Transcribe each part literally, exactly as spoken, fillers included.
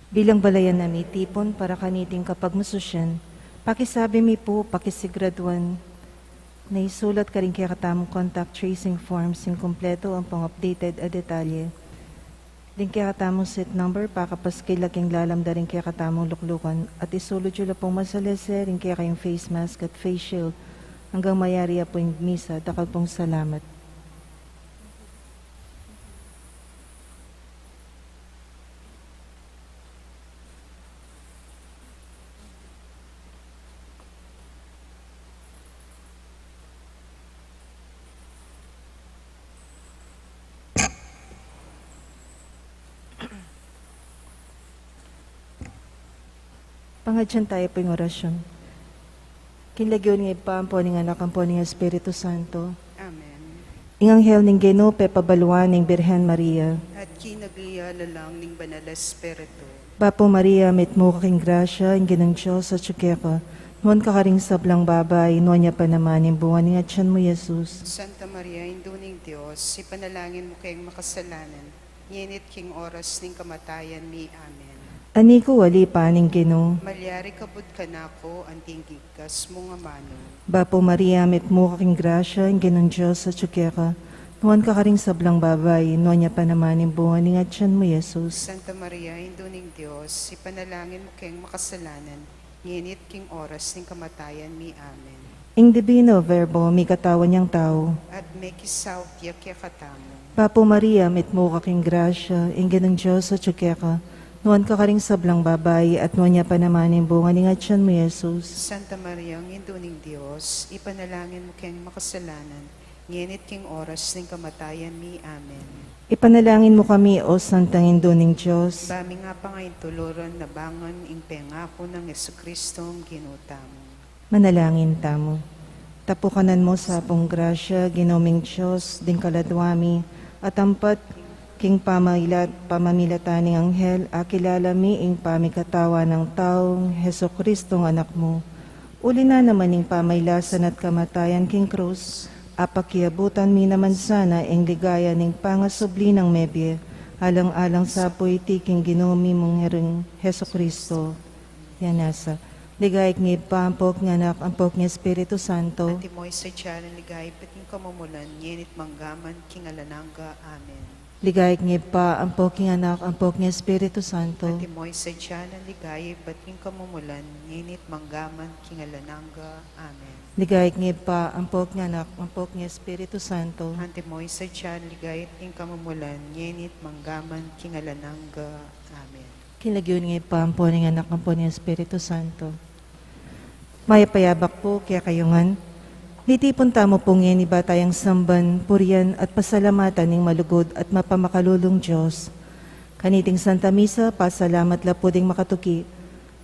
Bilang balayan a mitipun para kaniting kapagmasusian, pakisabi mi pu, pakisigraduan na isulat karing kekatamung contact tracing forms ing kumpletu ampong updated a detalye. Ding kekatamung seat number, pakapaskil la king lalam da ring kekatamung luklukan, at isulud yu la pung masalese ring kekayung face mask at face shield. Anggang mayari ya pu ing misa, dakal pung salamat. Pangadyan tayu pu ing orasyon. King lagyu ning Ibpa, ampo ning Anak, ampo ning Espiritu Santo. Amen. Ing anghel ning Ginu pepabaluan ing Birhen Maria. At kinagli ya lalang ning Banal Espiritu. Bapu Maria, mitmu ka king grasya, ing Ginung Dios atyu keka. Nuan ka karing sablang babai, nuan ya pa naman ing bunga ning atyan mu, Jesus. Santa Maria, Indu ning Dios, ipanalangin mu keng makasalanan, ngeni at king oras ning kamatayan mi. Amen. Ani ku ali pa ning Ginu. Malyari kabud kanaku anting igkas mung amanu. Bapu Maria, mitmu ka king grasya, ing Ginung Dios atyu keka. Nuan ka karing sablang babai, nuan ya pa naman ing bunga ning atyan mu, Jesus. Santa Maria, Indu ning Dios, ipanalangin mu keng makasalanan, ngeni at king oras ning kamatayan mi. Amen. Ing Divino Verbo, mikatawan yang tau. At mekisaut ya kekatamu. Bapu Maria, mitmu ka king grasya, ing Ginung Dios atyu keka. Nuan ka karing sablang babai, at nuan ya pa naman ing bunga ning atyan mu, Jesus. Santa Maria, Indu ning Dios, ipanalangin mu keng makasalanan, ngeni at king oras ning kamatayan mi. Amen. Ipanalangin mu kami, O Santang Indu ning Dios. Ba ming apangayintuluran nabangan ing pengaku nang Jesucristo ing Ginu tamu. Manalangin tamu. Tapukanan mu sa pung grasya, Ginu ming Dios, ding kaladwa mi, at ampat king pamailat-, pamamilatan ning anghel, akilala mi ing pamikatawan nang taung Jesucristo ing Anak mu. Uli na naman ning pamailasan at kamatayan king krus, apakiabutan mi naman sana ing ligaya ning pangasubli nang mebie, alang-alang sa pu iti king Ginu mi mung Ginu Jesucristo. Yan nasa. Ligaya king Ibpa, ampo king Anak, ampo king Espiritu Santo. Antimo ing sadya nang ligaya ibat king kamumulan, ngeni at manggaman king alang angga. Amen. Ligaya king Ibpa, ampo king Anak, ampo king Espiritu Santo. Antimo ing sadya nang ligaya ibat king kamumulan, ngeni at manggaman king alang angga. Amen. Ligaya king Ibpa, ampo king Anak, ampo king Espiritu Santo. Antimo ing sadya nang ligaya ibat king kamumulan, ngeni at manggaman king alang angga. Amen. King lagyu ning Ibpa, ampo ning Anak, ampo ning Espiritu Santo. Mayap a yabak pu kekayu ngan. Mitipun tamu pu ngeni ba tayang samban, purian, at pasalamatan ning malugud at mapamakalulung Dios. Kaniting Santa Misa, pasalamat la pu ding makatuki.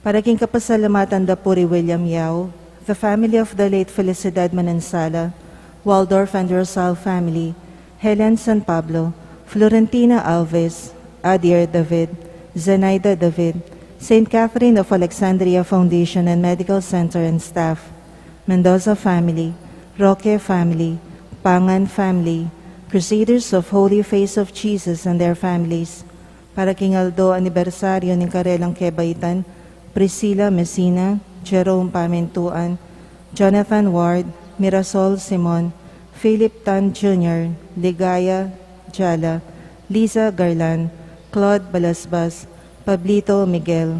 Para king kapasalamatan da pu ri William Yao, the family of the late Felicidad Manansala, Waldorf and Rosal family, Helen San Pablo, Florentina Alves, Adier David, Zenaida David, Saint Catherine of Alexandria Foundation and Medical Center and staff, Mendoza family, Roque family, Pangan family, Crusaders of Holy Face of Jesus and their families, para king aldo anibersaryo ning karelang kebaitan, Priscilla Messina, Jerome Pamintuan, Jonathan Ward, Mirasol Simon, Philip Tan Junior, Ligaya Jala, Liza Garlan, Claude Balasbas, Pablito Miguel.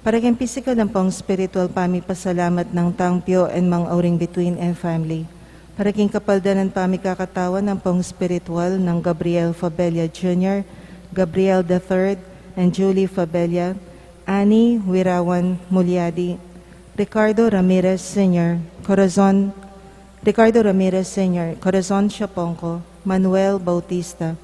Para king pisikal ampong spiritual pamipasalamat nang Tangpio and Mang Auring Bituin and family. Para king kapaldanan pamikakatawan ampong spiritual nang Gabriel Fabella Junior, Gabriel the third, and Julie Fabella, Annie Wirawan Mulyadi, Ricardo Ramirez Senior, Corazon, Ricardo Ramirez Senior, Corazon Siaponco, Manuel Bautista.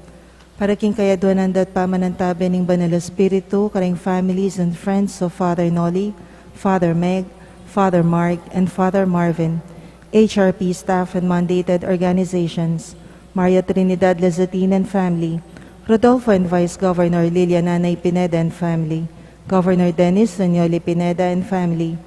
Para king kayaduanan da't pamanantabe ning Banal Espiritu, karing families and friends of Father Noli, Father Meg, Father Mark, and Father Marvin, H R P staff and mandated organizations, Maria Trinidad Lazatin and family, Rodolfo and Vice Governor Liliana Nay Pineda and family, Governor Dennis Senioli Pineda and family,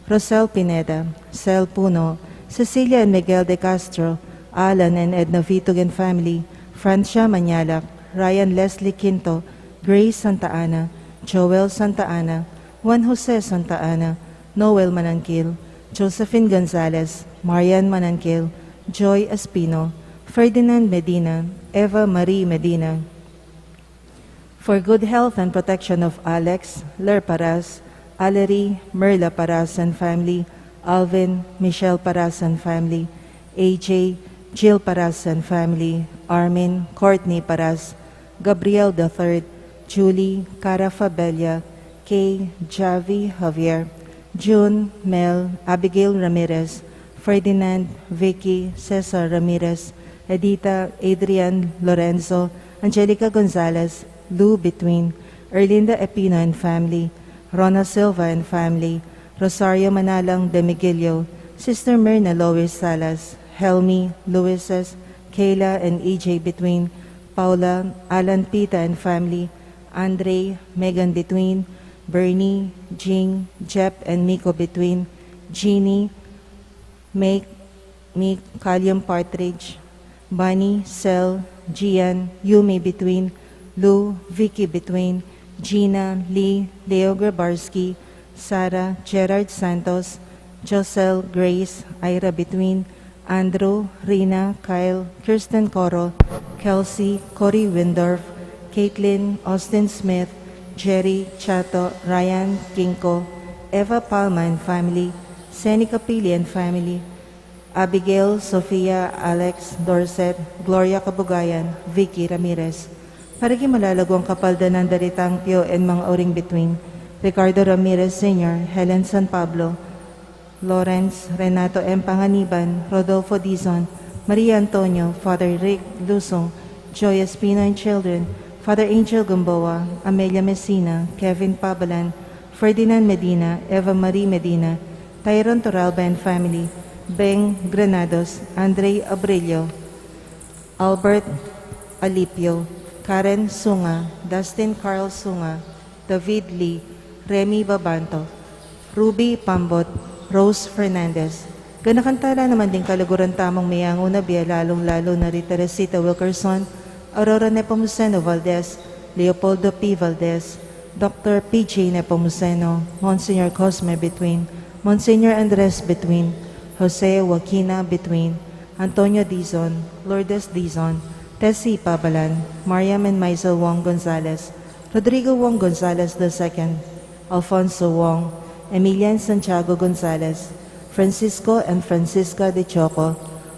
Rosel Pineda, Sel Puno, Cecilia and Miguel de Castro, Alan and Edna Vitug and family, Francia Mañalac, Ryan Leslie Quinto, Grace Santa Ana, Joel Santa Ana, Juan Jose Santa Ana, Noel Manangkil, Josephine Gonzalez, Marian Manangkil, Joy Espino, Ferdinand Medina, Eva Marie Medina. For good health and protection of Alex, Ler Paras, Aleri, Merla Paras and family, Alvin, Michelle Paras and family, A J, Jill Paras and family, Armin, Courtney Paras, Gabriel the third, Julie, Cara Fabella, Kay, Javi, Javier, June, Mel, Abigail Ramirez, Ferdinand, Vicky, Cesar Ramirez, Edita, Adrian, Lorenzo, Angelica Gonzalez, Lou Between, Erlinda Epino and family, Rona Silva and family, Rosario Manalang de Miguelio, Sister Myrna Lois Salas, Helmi, Luises, Kayla and E J Between, Paula, Alan Pita and family, Andre, Megan Between, Bernie, Jing, Jep and Miko Between, Jeannie, Make, Meek, Calium Partridge, Bunny, Sel, Gian, Yumi Between, Lou, Vicky Between, Gina, Lee, Leo Grabarski, Sarah, Gerard Santos, Josel, Grace, Ira Between, Andrew, Rina, Kyle, Kirsten Coro, Kelsey, Cory Windorf, Caitlin, Austin Smith, Jerry, Chato, Ryan, Kinko, Eva Palma and family, Seneca Pili and family, Abigail, Sofia, Alex, Dorset, Gloria Kabugayan, Vicky Ramirez. Para king malalaguang kapaldanan da ritang pio and mga uring Between, Ricardo Ramirez Senior, Helen San Pablo, Lawrence, Renato M. Panganiban, Rodolfo Dizon, Maria Antonio, Father Rick Lusong, Joy Espino and children, Father Angel Gamboa, Amelia Messina, Kevin Pabalan, Ferdinand Medina, Eva Marie Medina, Tyron Toralba and family, Beng Granados, Andre Abrillo, Albert Alipio, Karen Sunga, Dustin Carl Sunga, David Lee, Remy Babanto, Ruby Pambot, Rose Fernandez. Ganakan tala naman ding kaluguran tamung meyangu na bie, lalung-lalu na ri Teresita Wilkerson, Aurora Nepomuceno Valdez, Leopoldo P. Valdez, Doctor P J Nepomuceno, Monsignor Cosme Between, Monsignor Andres Between, Jose Joaquina Between, Antonio Dizon, Lourdes Dizon, Tessie Pabalan, Mariam and Maisel Wong Gonzalez, Rodrigo Wong Gonzalez the second, Alfonso Wong, Emilian Santiago Gonzalez, Francisco and Francisca de Choco,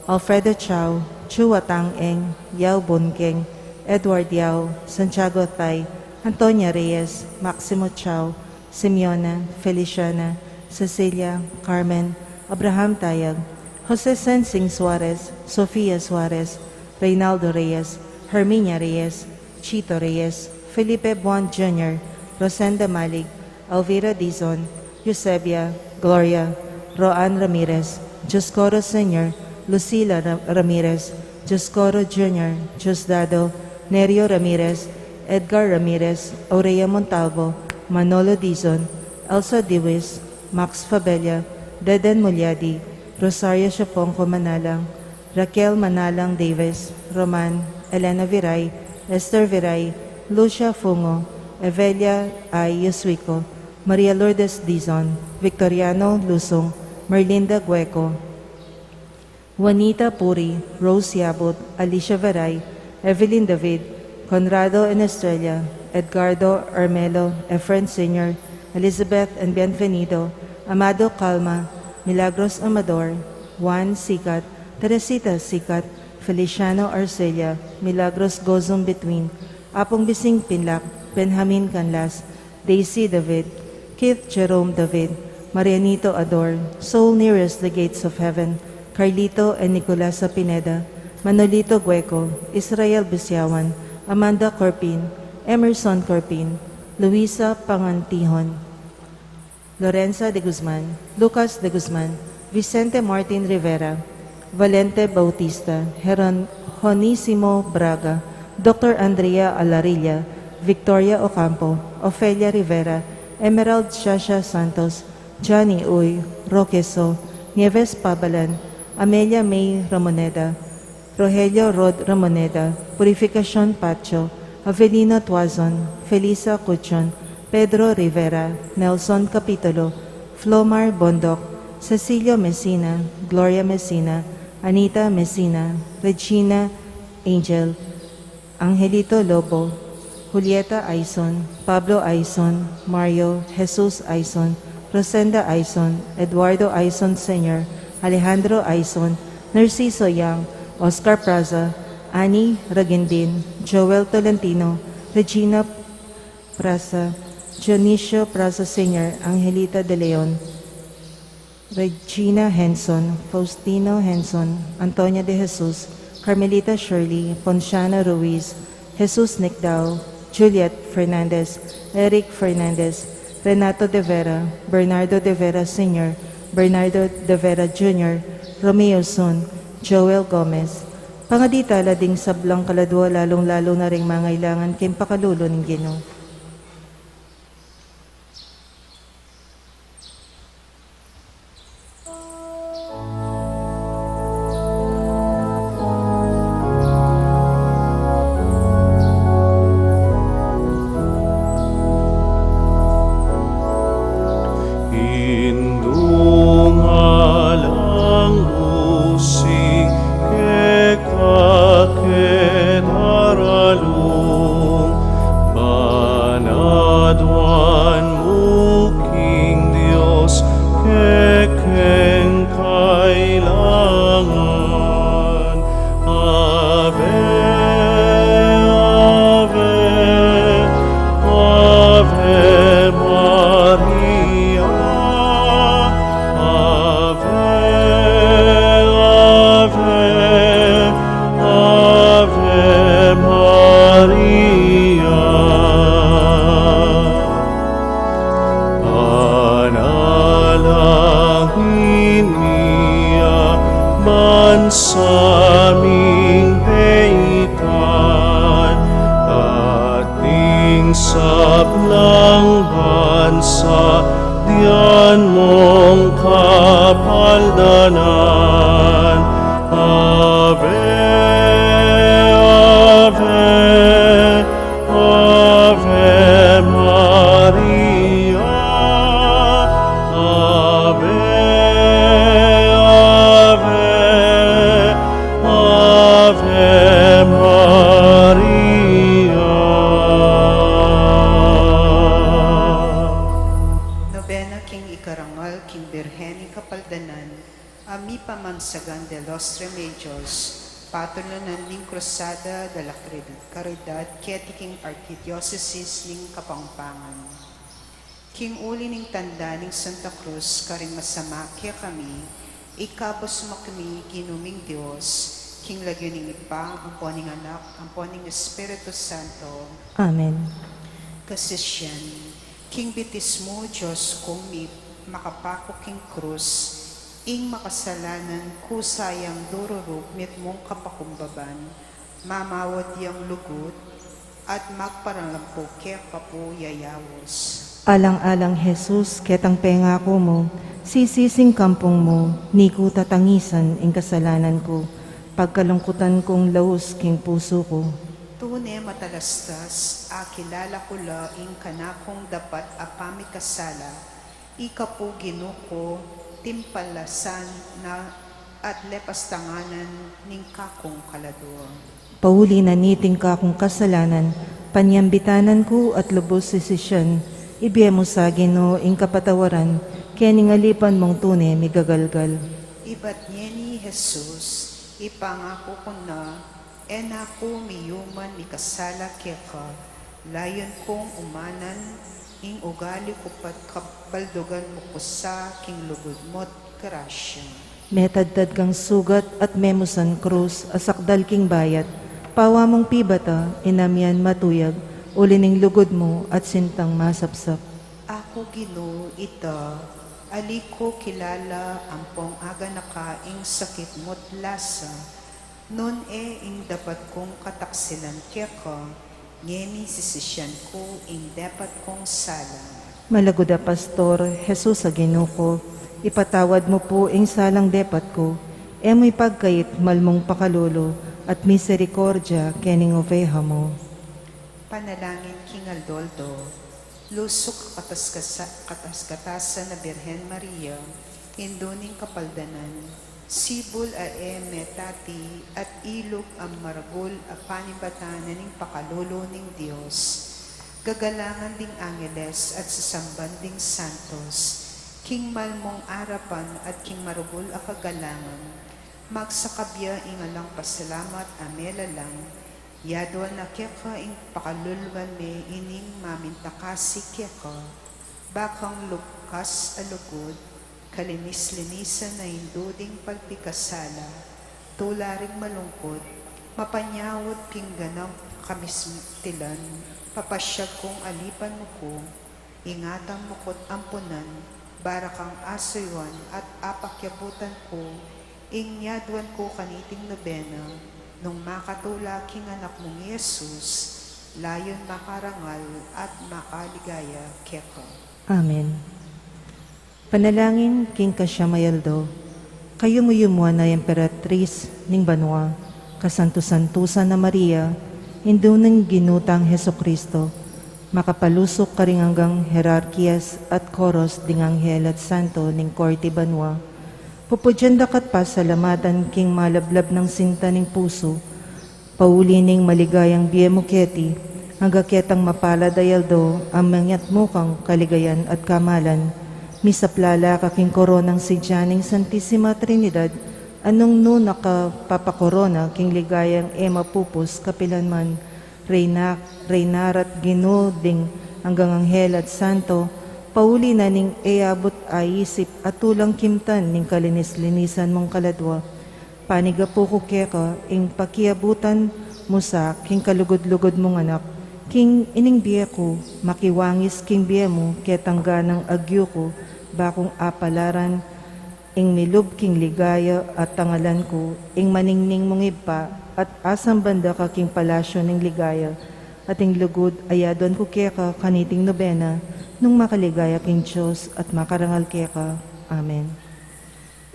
Alfredo Chao, Chua Tang Eng, Yao Bun Keng, Edward Yao, Santiago Tay, Antonia Reyes, Maximo Chao, Simeona, Feliciana, Cecilia, Carmen, Abraham Tayag, Jose Sensing Suarez, Sofia Suarez, Reynaldo Reyes, Herminia Reyes, Chito Reyes, Felipe Buan Junior, Rosenda Malig, Elvira Dizon, Eusebia, Gloria, Roan Ramirez, Dioscoro Senior, Lucila Ra-, Ramirez, Dioscoro Junior, Diosdado, Nerio Ramirez, Edgar Ramirez, Aurea Montalvo, Manolo Dizon, Elsa Diwis, Max Fabella, Deden Mulyadi, Rosario Siaponco Manalang, Raquel Manalang Davis, Roman, Elena Viray, Esther Viray, Lucia Fungo, Evelia I. Yoswico, Maria Lourdes Dizon, Victoriano Lusong, Merlinda Gueco, Juanita Puri, Rose Yabut, Alicia Viray, Evelyn David, Conrado and Estrella, Edgardo, Armelo, Efren Senior, Elizabeth and Bienvenido, Amado Calma, Milagros Amador, Juan Sikat, Teresita Sikat, Feliciano Arcelia, Milagros Gozum Between, Apung Bising Pinlak, Benjamin Canlas, Daisy David, Keith Jerome David, Marianito Ador, Soul Nearest the Gates of Heaven, Carlito and Nicolasa Pineda, Manolito Gueco, Israel Bisiawan, Amanda Corpin, Emerson Corpin, Luisa Pangantihon, Lorenza de Guzman, Lucas de Guzman, Vicente Martin Rivera, Valente Bautista, Heron-, Honisimo Braga, Doctor Andrea Alarilla, Victoria Ocampo, Ofelia Rivera, Emerald Shasha Santos, Johnny Uy, Roque So, Nieves Pabalan, Amelia May Ramoneda, Rogelio Rod Ramoneda, Purificacion Pacho, Avelino Tuazon, Felisa Cuchon, Pedro Rivera, Nelson Capitolo, Flomar Bondoc, Cecilio Messina, Gloria Messina, Anita Messina, Regina Angel, Angelito Lobo, Julieta Aison, Pablo Aison, Mario Jesus Aison, Rosenda Aison, Eduardo Aison Senior, Alejandro Aison, Narciso Yang, Oscar Praza, Annie Ragindin, Joel Tolentino, Regina Praza, Dionisio Praza Senior, Angelita de Leon, Regina Henson, Faustino Henson, Antonia de Jesus, Carmelita Shirley, Ponciano Ruiz, Jesus Nicdao, Juliet Fernandez, Eric Fernandez, Renato de Vera, Bernardo de Vera Senior, Bernardo de Vera Junior, Romeo Sun, Joel Gomez. Pangaditala ding sablang kaladua, lalung-lalu na ring mangailangan king pakalulu ning Ginu. Indungalang busing keka ke daralung, banadwan mu king Dios kekeng kailangan. Ave, Ave, Ave Maria. Ave, Ave, Ave Maria. Panalangin mi a bansa ming peitan, at ning sablang bansa dian mung kapaldanan. Ave, Ave, Ave Maria. Ave, Ave, Ave Maria. Nobena king ikarangal king Birhen ning Kapaldanan, a mipamamsagan de los Remedios, patulunan ning Cruzada de la Caridad, Caridad keti king Arkidiosesis ning Kapampangan. King uli ning tanda ning Santa Cruz karing masama kekami, ikabus mu kami, Ginu ming Dios, king lagyu ning Ibpa, ampo ning Anak, ampo ning Espiritu Santo. Amen. Kasisian, king bitis mu, Dios kung mi-, makapaku king krus, ing makasalanan ku sa yang dururug mitmung kapakumbaban, mamawad yang lugud, at magparalampu keka pu yayaus. Alang-alang Jesus, ketang pengaku mu, sisising kampung mu, ni ku tatangisan ing kasalanan ku, pagkalungkutan kung laus king pusu ku. Tune matalastas, akilala ku la ing kanakung dapat a pamikasala, ika pu Ginu ku, timpalasan na at lepas tanganan ning kakung kaladua. Pauli na niting kakung kasalanan, panyambitanan ku at lubus sisisian, ibie mu sa Ginu ing kapatawaran, kening alipan mung tune migagalgal. Ibat ngeni Jesus, ipangaku ku na, e na ku miyuman mikasala keka, layun kung umanan ing ugali ku pat kabaldugan mu ku sa king lugud mu't grasya. Metadtad kang sugat at memusan krus a sakdal king bayat, pawa mung pibata, inamian matuyag, uli ning lugud mu at sintang masapsap. Aku Ginu, ita, ali ku kilala ampong aganaka ing sakit mu't lasa, nune ing dapat kung kataksilan keka, ngeni sisisian ku ing dapat kung sala. Malagud a Pastor, Jesus a Ginu ku, ipatawad mu pu ing salang depat ku, e mu ipagkait mal mung pakalulu at miserikordia kening oveha mu. Panalangin king aldo-aldo. Lusuk a kataskasa-, kataskatasan a Birhen Maria, Indu ning Kapaldanan, sibul a e metati at ilug a maragul a panibatan na ning pakalulu ning Dios. Gagalangan ding angeles at sasamban ding santos, king mal mung arapan at king maragul a kagalangan, magsakab ya ing alang pasalamat a melalang, yaduan na keka ing pakaluluan me ining mamintakasi keka, bakang lukas a lugud, kalinis-linisan a indu ding palpikasala, tula ring malungkut, mapanyawad king ganap kamistilan, papasyag kung alipan mu ku, ingatan mu ku't ampunan, barakang asuyuan at apakyabutan ku, ing yaduan ku kaniting nobena, nung makatula king anak mung Jesus, layun makarangal at makaligaya keka. Amen. Panalangin king kasyam a aldo. Kayumu-yumuan a Emperatris ning banua, kasantu-santusan a Maria, Indu ning Ginu tang Jesucristo, makapalusuk karing anggang herarkias at koros ding anghel at santo ning korte banua, pupudyan daka't pasalamatan king malablab nang sinta ning pusu, pauli ning maligayang bie mu keti, angga ketang mapalad a aldo a manyatmu kang kaligayan at kamalan. Misaplala ka king koronang sidya ning Santisima Trinidad, a nung nu na ka papakorona king ligayang e mapupus kapilanman. Reyna, Reyna ra't Ginu ding anggang anghel at santo, pauli na ning e abut a isip a tulang kimtan ning kalinis-linisan mung kaladua. Panigapu ku keka ing pakiabutan mu sa king kalugud-lugud mung anak, king ining bie ku, makiwangis king bie mu ketang ganang agyu ku, bakung apalaran ing milub king ligaya at tangalan ku ing maningning mung Ibpa, at asamban da ka king palasyu ning ligaya, at ing lugud a yaduan ku keka kaniting nobena, nung makaligaya king Dios at makarangal keka. Amen.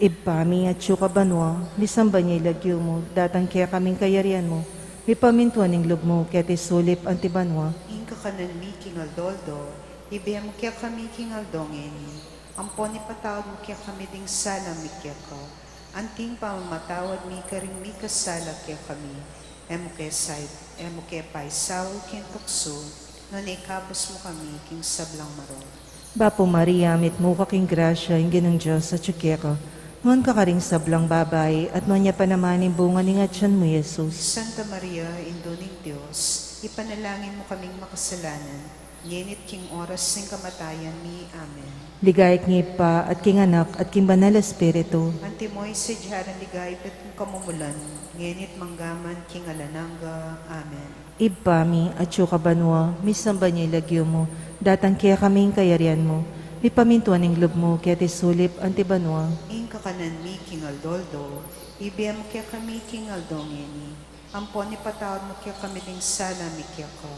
Ibpa mi, atsu ka banua, misamban ya ing lagyu mu, datang kekami ing kayarian mu, mipamintuan ing lub mu keti sulip anti banua. Ing kakanan mi king aldo-aldo, ibie mu kekami king aldo ngeni, ampon ipatawad mu kekami ding sala mi keka, anting pamamatawad mi karing mikasala kekami, e mu ke sai-, e mu ke paisaul king tuksu, nune ikabus mu kami king sablang marok. Bapu Maria, mitmu ka king grasya, ing Ginung Dios atyu keka. Nuan ka karing sablang babai, at nuan ya pa naman ing bunga ning atyan mu, Jesus. Santa Maria, Indu ning Dios, ipanalangin mu kaming makasalanan, ngeni't king oras ning kamatayan mi. Amen. Ligaya king Ibpa, at king Anak, at king Banal a Espiritu. Antimo ing sadya ning ligaya ibat king kamumulan, ngeni't manggaman king alang angga. Amen. Ibpa mi, atsu ka banua, misamban ya ing lagyu mu, datang kekami ing kayarian mu, mipamintuan ing lub mu keti sulip anti banua. Ing kakanan mi king aldo-aldo, ibie mu kekami king aldo ngeni, ampon ipatawad mu kekami ding sala mi keka,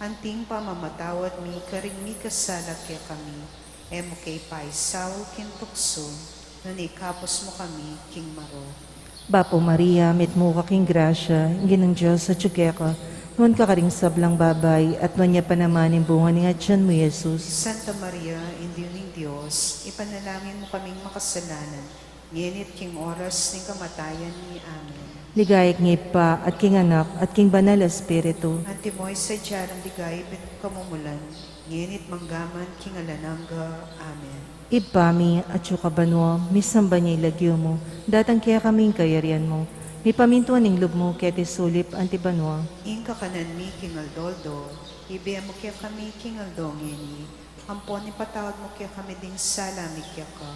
anting pamamatawad mi karing mikasala kekami, e mu ke paisaul king tuksu, nune ikabus mu kami king marok. Bapu Maria, mitmu ka king grasya, ing Ginung Dios atyu keka, nuan ka karing sablang babai, at nuan ya pa naman ing bunga ning atyan mu, Jesus. Santa Maria, Indu ning Dios, ipanalangin mu kaming makasalanan, ngeni't king oras ning kamatayan mi. Amen. Ligaya king Ibpa, at king Anak, at king Banal a Espiritu. Antimo ing sadya ning ligaya ibat king kamumulan, ngeni't manggaman king alang angga. Amen. Ibpa mi, atsu ka banua, misamban ya ing lagyu mu, datang kekami ing kayarian mu, mipamintuan ing lub mu keti sulip anti banua. Ing kakanan mi king aldo-aldo, ibie mu kekami king aldo ngeni, ampon ipatawad mu kekami ding sala mi keka,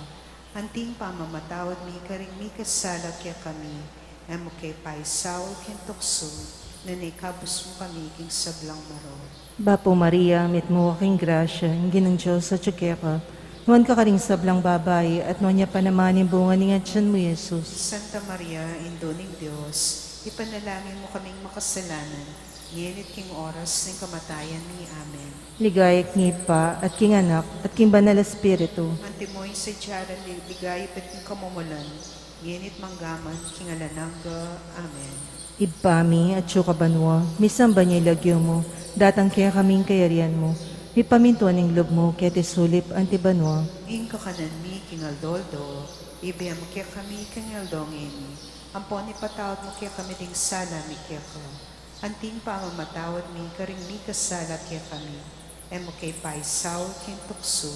anting pamamatawad mi karing mikasala kekami, e mu ke paisaul king tuksu, nune ikabus mu kami king sablang marok. Bapu Maria, mitmu ka king grasya, ing Ginung Dios atyu keka, nuan ka karing sablang babai, at nuan ya pa naman ing bunga ning atyan mu, Jesus. Santa Maria, Indu ning Dios, ipanalangin mu kaming makasalanan, ngeni't king oras ning kamatayan mi. Amen. Ligaya king Ibpa, at king Anak, at king Banal a Espiritu. Antimo ing sadya ning ligaya ibat king kamumulan, ngeni't manggaman king alang angga. Amen. Ibpa mi, atsu ka banua, misamban ya ing lagyu mu, datang kekami ing kayarian mu, Mipamintuan ing lub mu keti sulip anti banua. Ing kakanan mi king aldo-aldo, ibie mu kekami king aldo ngeni. Ampon ipatawad mu kekami ding sala mi keka, anti ing pamamatawad mi karing mikasala kekami. E mu ke paisaul king tuksu,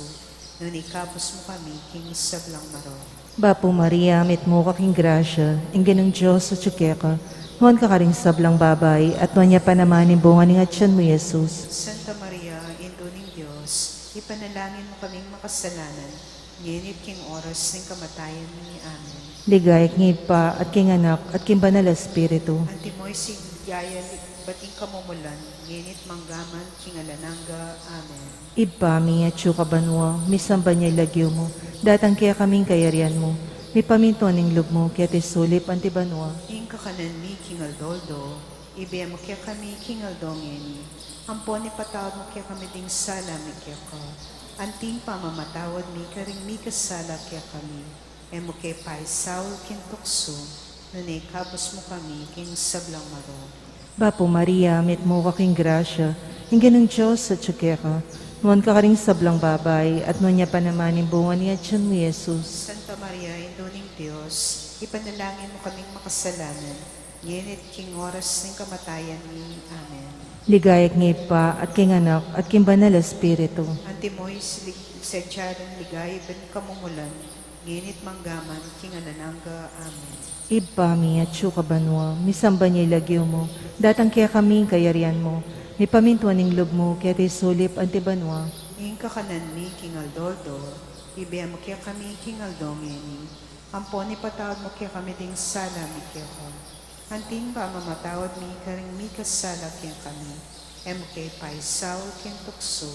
nune ikabus mu kami king sablang marok. Bapu Maria, mitmu ka king grasya, ing Ginung Dios atyu keka, nuan ka karing sablang babai, at nuan ya pa naman ing bunga ning atyan mu, Jesus. Santa Maria, Indu ning Dios, ipanalangin mu kaming makasalanan, ngeni't king oras ning kamatayan mi. Amen. Ligaya king Ibpa, at king Anak, at king Banal Espiritu. Antimo ing siligaya, ibat king kamumulan, ngeni't manggaman, king alang angga. Amen. Ibpa mi, atyu ka banua, misamban ya ing lagyu mu, datang kekami ing kayarian mu, mipamintuan ing lub mu, keti sulip anti banua. Ing kakanan mi king aldo-aldo, ibie mu kekami king aldo ngeni, ampon ipatawad mu kekami ding sala mi keka, anti ing pamamatawad mi karing mikasala kekami. E mu ke paisaul king tuksu, nune ikabus mu kami king sablang marok. Bapu Maria, mitmu ka king grasya, ing Ginung Dios atyu keka, nuan ka karing sablang babai, at nuan ya pa naman ing bunga ning atyan mu, Jesus. Santa Maria, Indu ning Dios, ipanalangin mu kaming makasalanan, ngeni't king oras ning kamatayan mi. Amen. Ligaya king Ibpa, at king Anak, at king Banal Espiritu. Antimo ing silig-, sadya ding ligaya ibat king kamumulan, ngeni't manggaman, king alang angga. Amen. Ibpa mi, atyu ka banua, misamban ya ing lagyu mu, datang kekami ing kayarian mu, mipamintuan ing lub mu, keti sulip anti banua. Ing kakanan mi king aldo-aldo, ibie mu kekami king aldo ngeni, ampon ipatawad mu kekami ding sala mi keka, anti ing pamamatawad mi karing mikasala kekami. E mu ke paisaul king tuksu,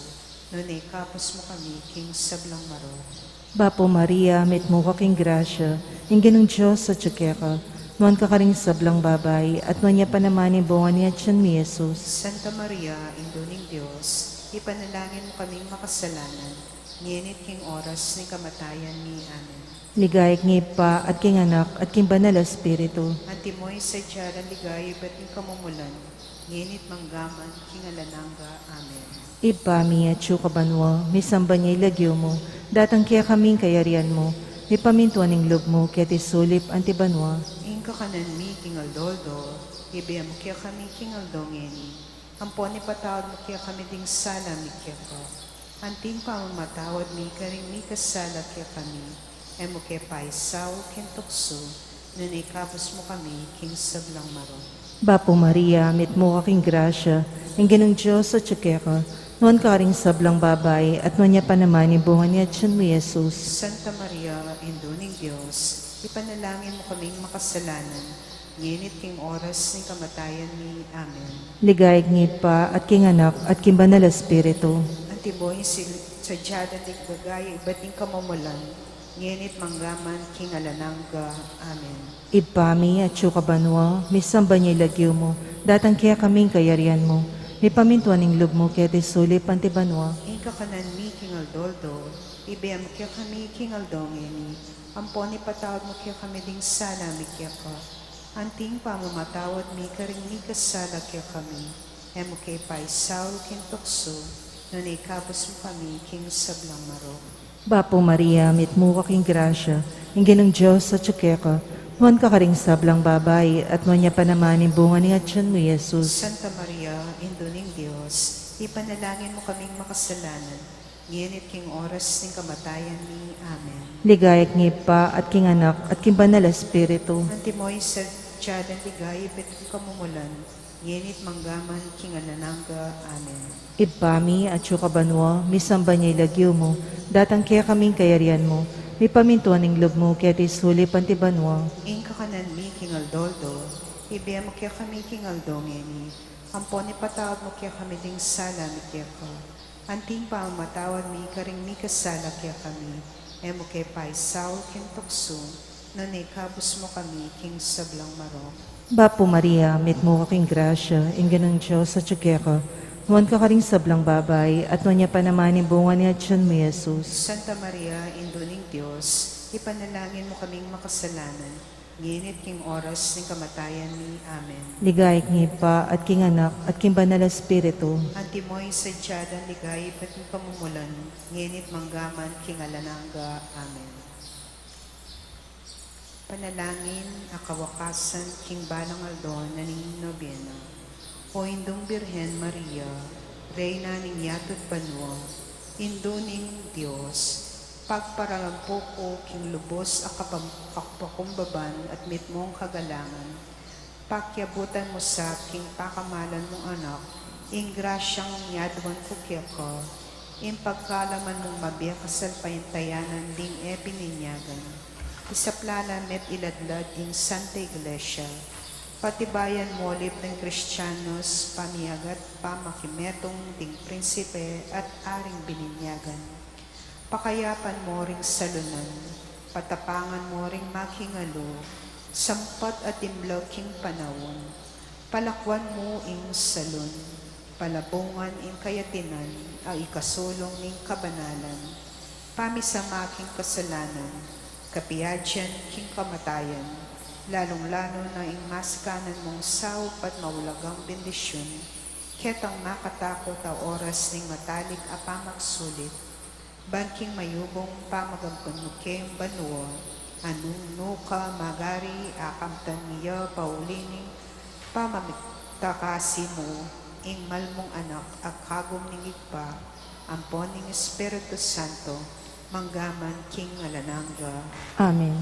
nune ikabus mu kami king sablang marok. Bapu Maria, mitmu ka king grasya, ing Ginung Dios atyu keka, nuan ka karing sablang babai, at nuan ya pa naman ing bunga ning atyan mu, Jesus. Santa Maria, Indu ning Dios, ipanalangin mu kaming makasalanan, ngeni't king oras ning kamatayan mi. Amen. Ligaya king Ibpa, at king Anak, at king Banal Espiritu. Antimo ing sadya ding ligaya ibat king kamumulan, ngeni't manggaman, king alang angga. Amen. Ibpa mi, atyu ka banua, misamban ya ing lagyu mu, datang kekami ing kayarian mu, mipamintuan ing lub mu, keti sulip anti banua. Ing kakanan mi king aldo-aldo, ibie mu kekami king aldo ngeni, ampon ipatawad mu kekami ding sala mi keka, anti ing pamamatawad mi karing mikasala kekami. E mu ke paisaul king tuksu, nune ikabus mu kami king sablang marok. Bapu Maria, mitmu ka king grasya, ing Ginung Dios atyu keka, nuan ka karing sablang babai, at nuan ya pa naman ing bunga ning atyan mu, Jesus. Santa Maria, Indu ning Dios, ipanalangin mu kaming makasalanan, ngeni't king oras ning kamatayan mi. Amen. Ligaya king Ibpa, at king Anak, at king Banal Espiritu. Antimo ing sil-, sadya ding ligaya ibat king kamumulan, ngeni't manggaman, king alang angga. Amen. Ibpa mi, atyu ka banua, misamban ya ing lagyu mu, datang kekami ing kayarian mu, mipamintuan ing lub mu, keti sulip anti banua. Ing kakanan mi king aldo-aldo, ibie mu kekami king aldo ngeni, ampon ipatawad mu kekami ding sala mi keka, anti ing pamamatawad mi karing mikasala kekami. E mu ke paisaul king tuksu, nune ikabus mu kami king sablang marok. Bapu Maria, mitmu ka king grasya, ing Ginung Dios atyu keka, nuan ka karing sablang babai, at nuan ya pa naman ing bunga ning atyan mu, Jesus. Santa Maria, Indu ning Dios, ipanalangin mu kaming makasalanan, ngeni't king oras ning kamatayan mi. Amen. Ligaya king Ibpa, at king Anak, at king Banal Espiritu. Antimo ing sadya ding ligaya ibat king kamumulan, ngeni't manggaman, king alang angga. Amen. Ibpa mi, atyu ka banua, misamban ya ing lagyu mu, datang kekami ing kayarian mu, mipamintuan ing lub mu, keti sulip anti banua. Ing kakanan mi king aldo-aldo, ibie mu kekami king aldo ngeni, ampon ipatawad mu kekami ding sala mi keka, anti ing pamamatawad mi karing mikasala kekami. E mu ke paisaul king tuksu, nune ikabus mu kami king sablang marok. Bapu Maria, mitmu ka king grasya, ing Ginung Dios atyu keka, nuan ka karing sablang babai, at nuan ya pa naman ing bunga ning atyan mu, Jesus. Santa Maria, Indu ning Dios, ipanalangin mu kaming makasalanan, Ngenit king oras ning kamatayan mi. Amen. Ligaya king Ibpa, at king Anak, at king Banal a Espiritu. Antimo ing sadya dang ligaya ibat ning pamumulan, ngenit mangga man king alang angga. Amen. Panalangin a kawakasan king balang aldo na ning nobena. O Indung Birhen Maria, Reyna ning yatu't banua, Indu ning Dios, pagparalampu ku king lubus a kapam-, kapakumbaban at mitmung kagalangan. Pakiabutan mu sa king pakamalan mung Anak ing grasyang yaduan ku keka, ing pagkalaman mung mabie kasalpantayanan ding e bininyagan. Isapla la me't iladlad ing Santa Iglesia. Patibayan mu lub ning Kristianos, pamiagat pamakimetung ding prinsipe at aring bininyagan. Pakayapan mu ring salunan, patapangan mu ring makingalu, sampat at imlag king panaun. Palakuan mu ing salun, palabungan ing kayatinan a ikasulung ning kabanalan, pamisama king kasalanan, kapiajian king kamatayan, lalung-lalu na ing masikanan mung saup at maulagang bendisyun, ketang makatakut a oras ning matalik a pamagsulit, ban king mayubung pamagampun mu king banua, a nung nuka magari a kamtan ya pauli ning pamagtakasi mu, ing mal mung Anak a kagum ning Ibpa, ampon ning Espiritu Santo, mangga man king alang angga. Amen.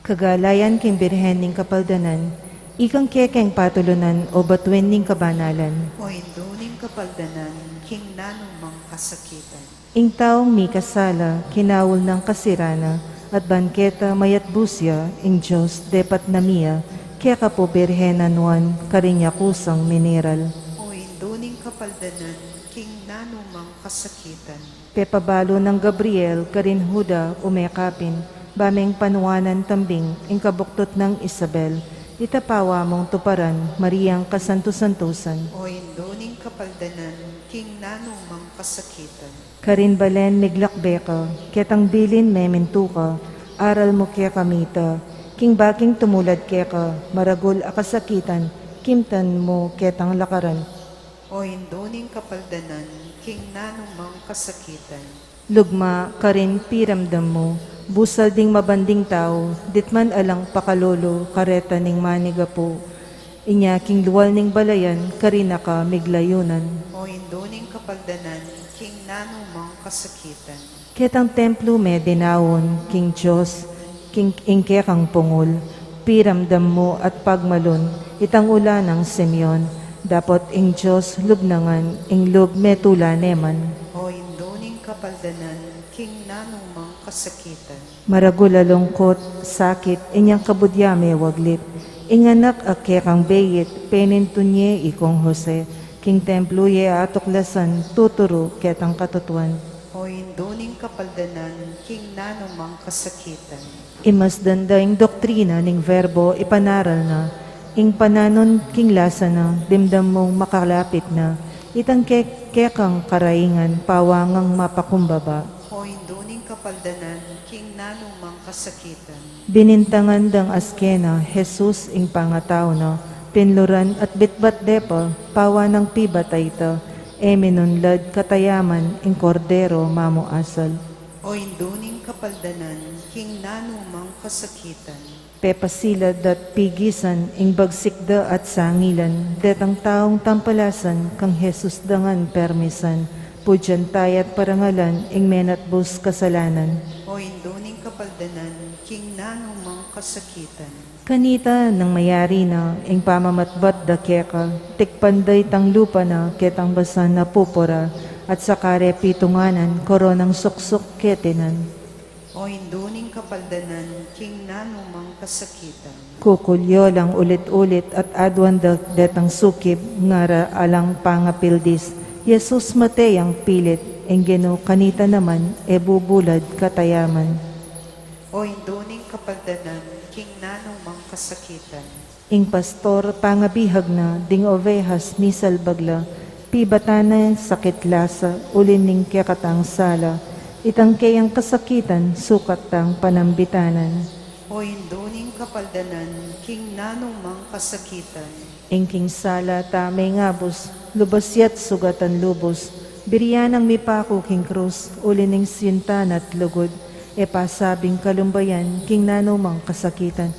Kagalayan king Birhen ning Kapaldanan, ikang kekeng patulunan o batuin ning kabanalan. O Indu ning Kapaldanan, king nanumang kasakitan. Ing taung mikasala, kinaul nang kasirana, at ban keta mayatbus ya, ing Dios depat na mia, keka pu Birhen a nuan, karin ya kusang miniral. O Indu ning Kapaldanan, king nanumang kasakitan. Pepabalu nang Gabriel, karin Juda, umekapin, ba meng panuanan tambing, ing kabuktut nang Isabel, ita pawa mung tuparan, Mariang kasantu-santusan. O Indu ning Kapaldanan, king nanumang kasakitan. Karin balen miglakbe ka, ketang bilin memintu ka, aral mu kekami ita, king baking tumulad keka, maragul a kasakitan, kimtan mu ketang lakaran. O Indu ning Kapaldanan, king nanumang kasakitan. Lugma karin piramdam mu, busal ding mabanding tau, ditman alang pakalulu, kareta ning manigapu. Inya king lual ning balayan, karin na ka miglayunan. O Indu ning Kapaldanan, king nanumang kasakitan. Ketang templu me dinaun, king Dios, king ing kekang pungul, piramdam mu at pagmalun, itang ula nang Simeon, dapot ing Dios lub na ngan, ing lub me tula ne man. O Indu ning Kapaldanan, king nanumang kasakitan. Maragul a lungkut, sakit, inyang kabudya me waglit. Ing anak a kekang beit, penintun ye ikong Jose, king templu ye atuklasan, tuturu ketang katutuan. O Indu ning Kapaldanan, king nanumang kasakitan. Imasdan da ing doktrina ning Verbo ipanaral na, ing pananun king lasa na, dimdam mung makalapit na, itang ke-, kekang karaingan, pawangang mapakumbaba. O Indu ning Kapaldanan, king nanumang kasakitan. Binintangan dang askena, Jesus ing pangatau na, pinluran at bitbat de pa, pawanang pibatay ta, e minunlad katayaman, ing Kordero mamuasal. O Indu ning Kapaldanan, king nanumang kasakitan. Pepasilan da't pigisan, ing bagsik da at sangilan, detang taung tampalasan, kang Jesus da ngan permisan, pudyan taya't parangalan, ing menatbus kasalanan. O Indu ning Kapaldanan, king nanumang kasakitan. Kanita nang mayari na, ing pamamatbat da keka, tikpan da itang lupa na, ketang basan a pupura, at sa kare pitunganan, koronang suksuk ketinan. O Indu ning Kapaldanan, king nanumang kasakitan. Kukulyo lang ulit-ulit at aduan da detang sukib, ngara alang pangapildis. Jesus mate yang pilit, ing Ginu kanita naman, e bubulad katayaman. O Indu ning Kapaldanan, king nanumang kasakitan. Ing pastor pangabihag na, ding ovehas misalbag la, pibatan na sakit lasa, uli ning kekatang sala, itang keyang kasakitan, sukat tang panambitanan. O Indu ning kapaldanan, king nanumang kasakitan. Ing king sala tame ngabus, lubus ya't sugatan lubus, buri nang mipaku king krus, uli ning sinta na't lugud, e pasabing kalumbayan, king nanumang kasakitan.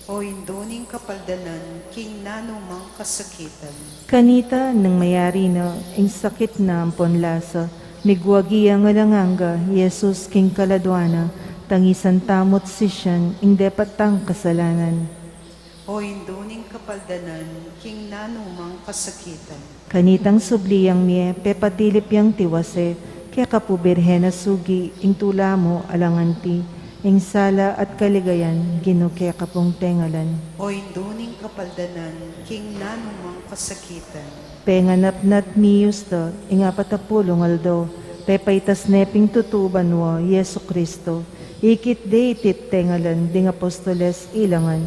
O Indu ning kapaldanan, king nanumang kasakitan. Kanita nung mayari na, ing sakit na ampon lasa, migwagi yang alang angga, Jesus king kaladua na, tangisan tamu't sisian, ing depat tang kasalanan. O Indu ning kapaldanan, king nanumang kasakitan. Kanitang subli yang mie, pepatilip yang tiwase, keka pu Birhen a sugi, ing tula mu alang anti, ing sala at kaligayan, Ginu keka pung tengalan. O Indu ning kapaldanan, king nanumang kasakitan. Penganap na't miyus da, ing apat a pulung aldo, pepaitas ne pin tutu banua, Jesucristo, ikit de iti't tengalan, ding apostoles ilangan.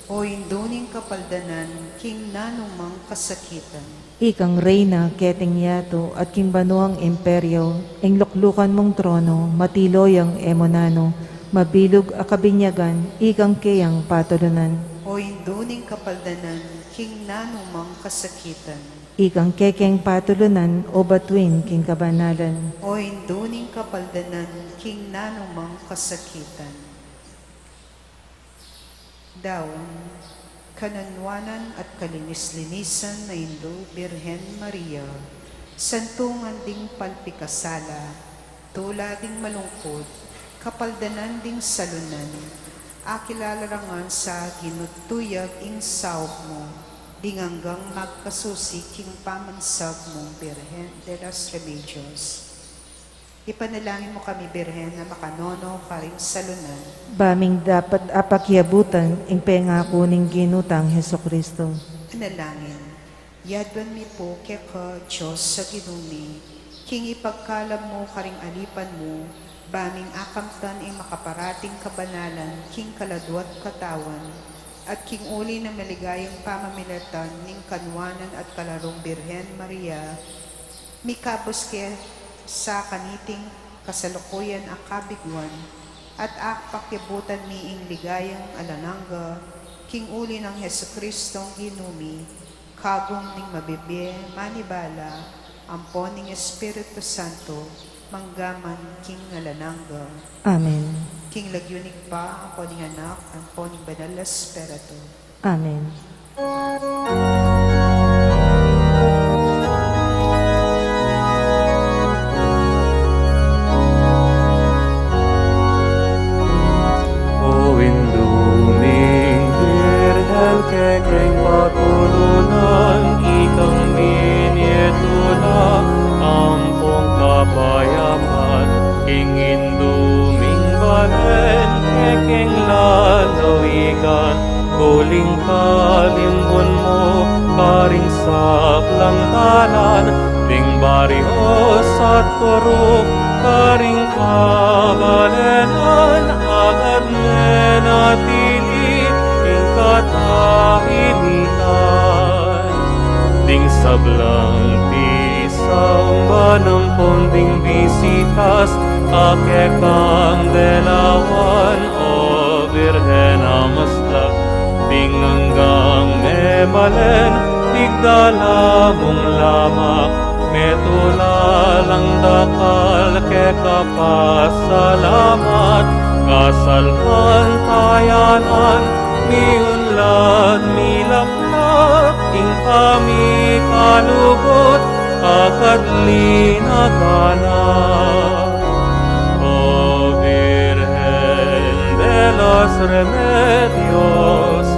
O Indu ning kapaldanan, king nanumang kasakitan. Ikang reyna keting yatu at king banuang imperio, ing luklukan mung trono, matilu yang e mu nanu, mabilug a kabinyagan, ikang keyang patulunan. O Indu ning kapaldanan, king nanumang kasakitan. Ikang kekeng patulunan, o batuin king kabanalan. O Indu ning kapaldanan, king nanumang kasakitan. Daun, kanunwanan at kalinis-linisan a Indu Birhen Maria, santungan ding palpikasala, tula ding malungkut, kapaldanan ding salunan, akilala ra ngan sa Ginu't tuyag ing saup mu, ding anggang magkasusi king pamansag mung Birhen de los Remedios. Ipanalangin mu kami, Birhen a makanono karing salunan. Ba ming dapat apakiabutan ing pengaku ning Ginu tang Jesucristo. Panalangin. Yaduan mi pu keka, Dios a Ginu mi, king ipagkalub mu karing alipan mu, ba ming akamtan ing makaparating kabanalan king kaladua't katawan, at king uli nang maligayang pamamilatan ning kanwanan at kalarung Birhen Maria, mikabus ke sa kaniting kasalukuyan a kabiguan, at apakiabutan mi ing ligayang alang angga, king uli nang Jesucristong Ginu mi, kagum ning mabibie manibala, ampon ning Espiritu Santo, mangga man king alang angga. Amen. King lagyu ning Ibpa, ampon ning Anak, ampon ning Banal a Espiritu. Amen. O Indu ming Birhen, kekeng patulunan, ikang minie tula ampong kapayapan, king Indu ming balen, kekeng lalawigan, uling kalimbun mu karing sablang dalan, ding baryu at purok karing kabalenan, agad menatili ing katahimikan. Ding sablang pisamban ampon ding bisitas a kekang delawan, O Birhen a maslag, ding anggang mebalen, igdala mung lamak, metula lang dakal keka pasalamat, kasalpantayanan, miunlad milaklak, ing pamikalugud, akad linagana. O Birhen de los Remedios,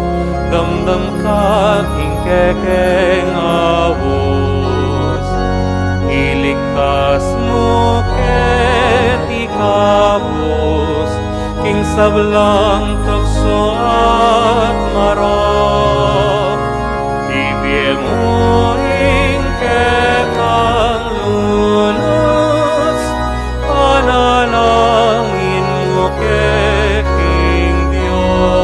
damdam ka king kekeng aus, iligtas mu keti kabus, king sablang tuksu at marok, ibie mu ing kekang lunus, panalangin mu ke king Dios.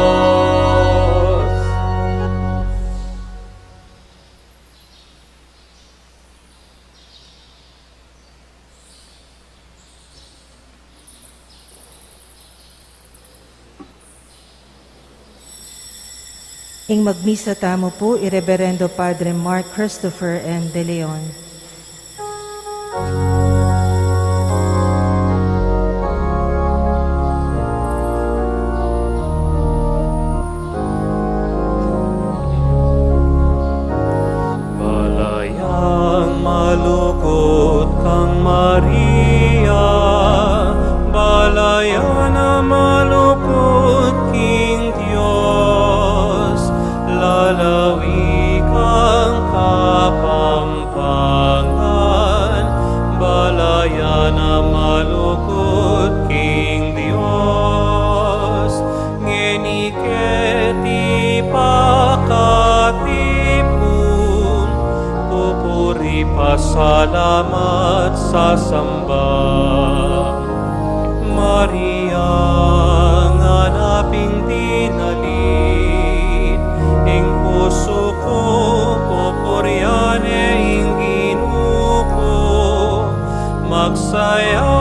Ing magmisa tamu pu i Reberendo Padre Mark Christopher M. De Leon. Balayan malugud kang Maria, balayan a malugud king Dios, lalawi kang Kapampangan, balayan a malugud king Dios, ngeni keti pakatipun, pupuri, pasalamat, sasamba. Maria, nganaping dinalit, ing pusu ku, pupurian ne ing Ginu ku, magsaya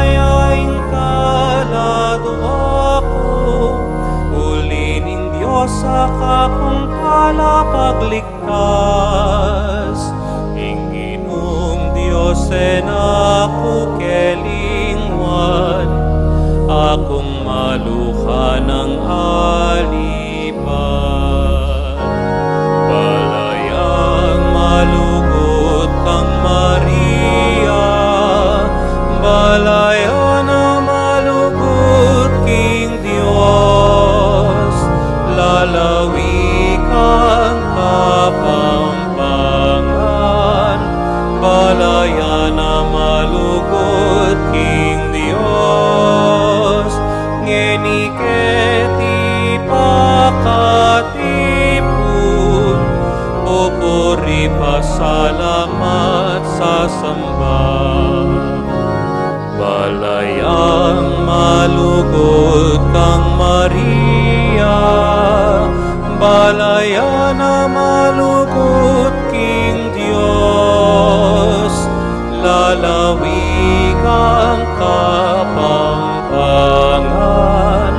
ya ing kaladwa ku, uli ning Dios a kakung palapagligtas. Ing Ginung Dios e na ku kelingwan, akung maluka nang alipan. Balayan malugud kang Maria, balayan a malugud king Dios, lalawi kang Kapampangan, balayan a malugud king Dios, ngeni keti pakatipun, pupuri, pasalamat, sasamba. Balayan malugud kang Maria, balayan a malugud king Dios, lalawi kang Kapampangan,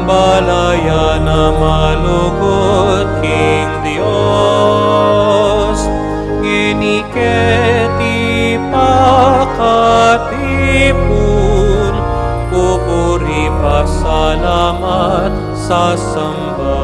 balayan a malugud king Dios, ngeni keti pakatipun, pupuri, pasalamat, sasamba.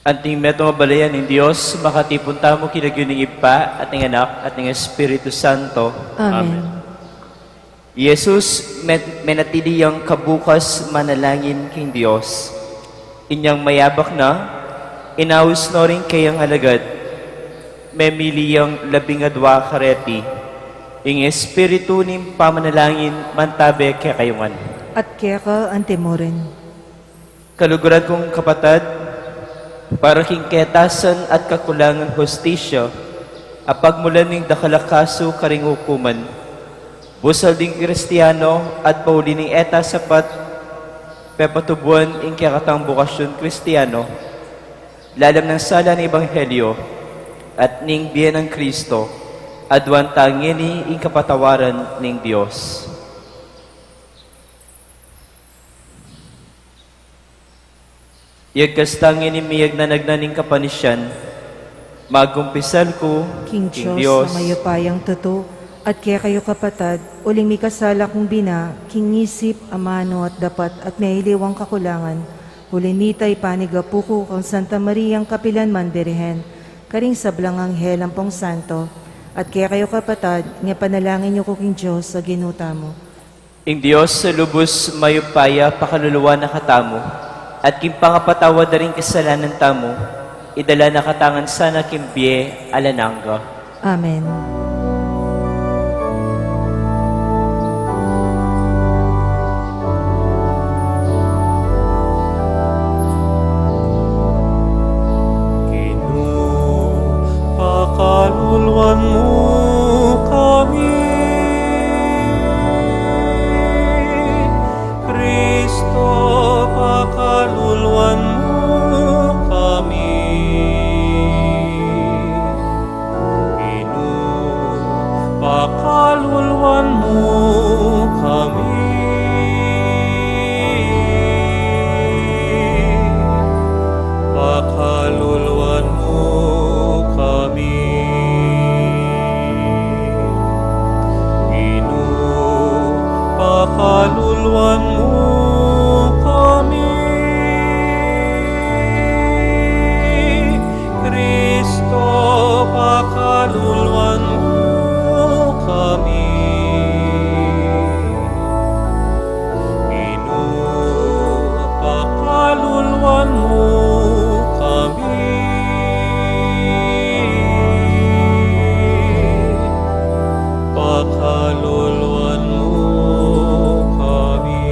Anting metung a balayan ning Dios, makatipun tamu king lagyu ning Ibpa, at ning Anak, at ning Espiritu Santo. Amen. Amen. I Jesus, men-, menatili yang kabukas manalangin king Dios. Inyang mayabak na, inaus no ring keyang alagad, memili yang labing adwa kareti. Ing espiritu ning pamanalangin mantabe kekayu ngan. At keka antimurin. Kaluguran kung kapatad, para king ketasan at kakulangan hustisya, a pagmulan ning dakal a kasu karing ukuman, busal ding Kristiano at pauli ning e ta sapat, pepatubuan ing kekatang bokasyun Kristiano, lalam nang sala ning Ebanghelyo at ning bie nang Kristo, aduan ta ngeni ing kapatawaran ning Dios. Yagkas tang ini miyagnanagnan ning kapanisian, magkumpisal ku king Dios, Dios a mayupayang tutu, at kekayu kapatad, uling mikasala kung bina, king isip, amanu at dapat, at meyaliwang kakulangan, uli nita ipanyawad ku kang Santa Mariang kapilan man Birhen, karing sablang anghel ampong santo, at kekayu kapatad, ngepanalangin yu ku king Dios a Ginu tamu. Ing Dios a lubus mayupaya pakaluluan na katamu, at king pangapatawad da ring kasalanan tamu, idala na katamu ngan sana king bie alang angga. Amen. Pakaluluan mu kami, Kristo, pakaluluan mu kami. Ginu, pakaluluan mu kami. Pakaluluan mu kami.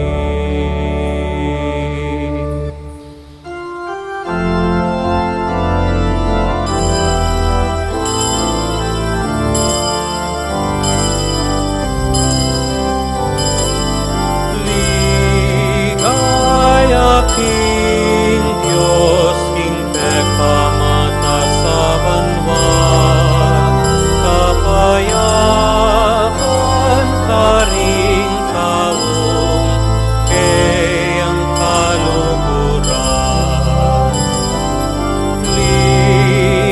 Ligaya king Dios, king pekamat a sa banua, kapayapan karing taung keyang kaluguran.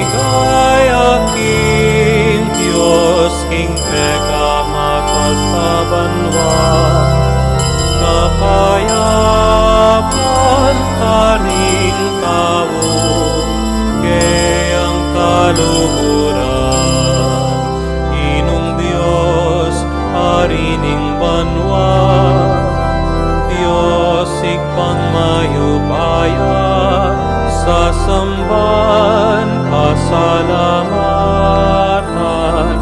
Ligaya king Dios, king pekamat a sa banua, kapayapan karing taung keyang kaluguran. Ginung Dios, Ari ning banua, Dios Ibpang mayupaya, sasamban, pasalamatan,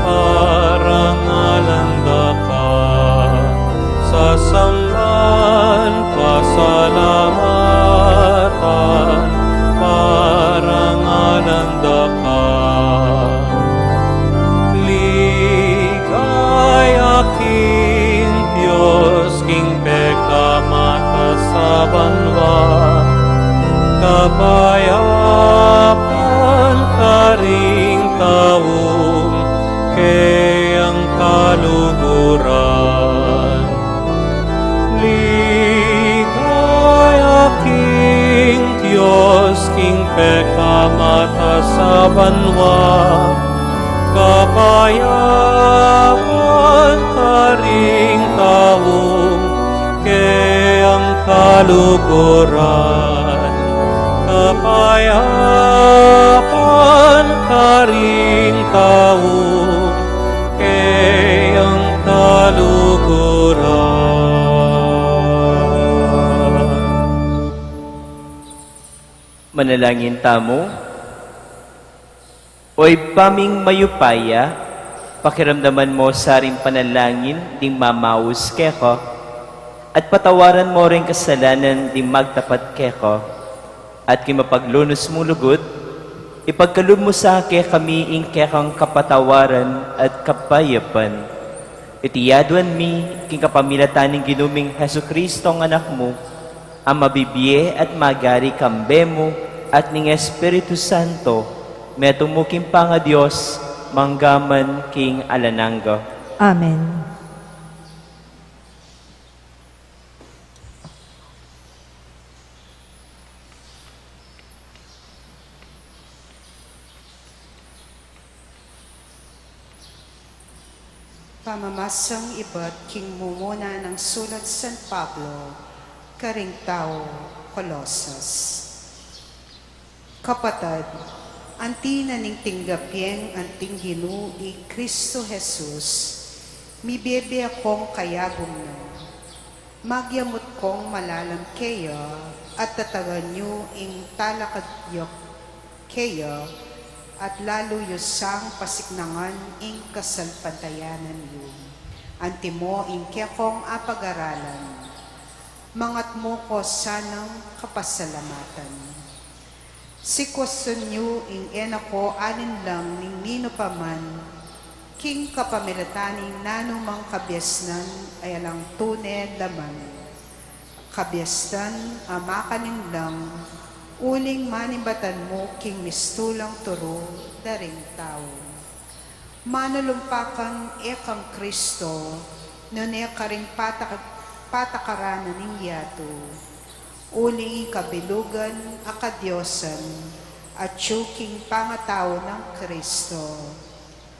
parangalan da ka. Sasamban, pasalamatan, parangalan da ka. Ligaya king Dios, king pekamat a sa banua, kapayapan karing taung keyang kaluguran. Ligaya king Dios, king pekamat a sa banua, kapayapan karing taung keyang kaluguran. Kapayapan karing taung keyang kaluguran. Manalangin tamu. O Ibpa ming mayupaya, pakiramdaman mo sa ring panalangin ding mamaus keka, at patawaran mo ring kasalanan ding magtapat keka. At king mapaglunus mung lugud, ipagkalub mu sa kekami ing kekang kapatawaran at kapayapan. Iti aduan mi king kapamilatan ning Ginu ming Jesucristo, ing Anak mu, a mabibie at magari kambe mu at ning Espiritu Santo, metung mu king pangaDios, mangga man king alang angga. Amen. Pamamasang ibat king mumuna nang sulat San Pablo karing taga Colosas. Kapatad, anti na ning tinggap yeng anting Ginu i Kristo Jesus, mibie-bie kong kayagum na. Magyamut kong malalam keya, at tatagan yu ing talakad ya keya, at lalu yu sang pasiknangan ing kasalpantayanan yu. Antimo ing kekong apagaralan, mangat mu ko sanang kapasalamatan. Sikuasan yu ing e na ko alinlang ning ninu pa man, king kapamilatan ning nanumang kabiasnan a alang tune laman. Kabiasnan a makalinlang, uling manibatan mu king mistulang turu da ring tau. Manulumpakan e kang Kristo, nune karing patak-, patakaran na ning yatu. Uling ing kabilugan a kadiosan, atyu king pangatau nang Kristo.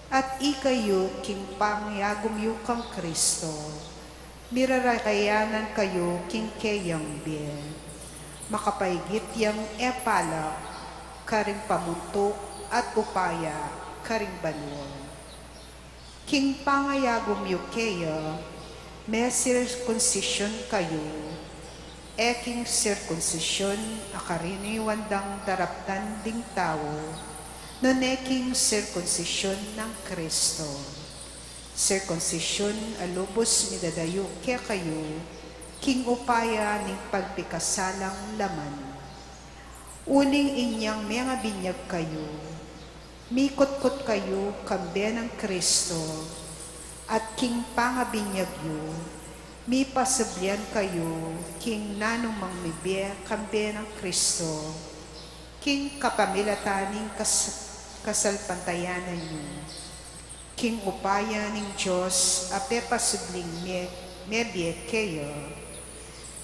At ikayu king pangayagum yu kang Kristo. Mirarayanan kayu king keyang bie, makapaigit yang e palak karing pamuntuk at upaya karing banua. King pangayagum yu keya, me sirkunsisyun kayu, e king sirkunsisyun a karaniwan dang daraptan ding tau, nune king sirkunsisyun nang Kristo. Sirkunsisyun a lubus midadayu kekayu king upaya ning pagpikasalang laman. Uling inyang mengabinyag kayu, mikutkut kayu kambe nang Kristo, at king pangabinyag yu, mipasublian kayu king nanumang mibie kambe nang Kristo, king kapamilatan ning kas-, kasalpantayanan yu. King upaya ning Dios a pepasubling me-, mebie keya,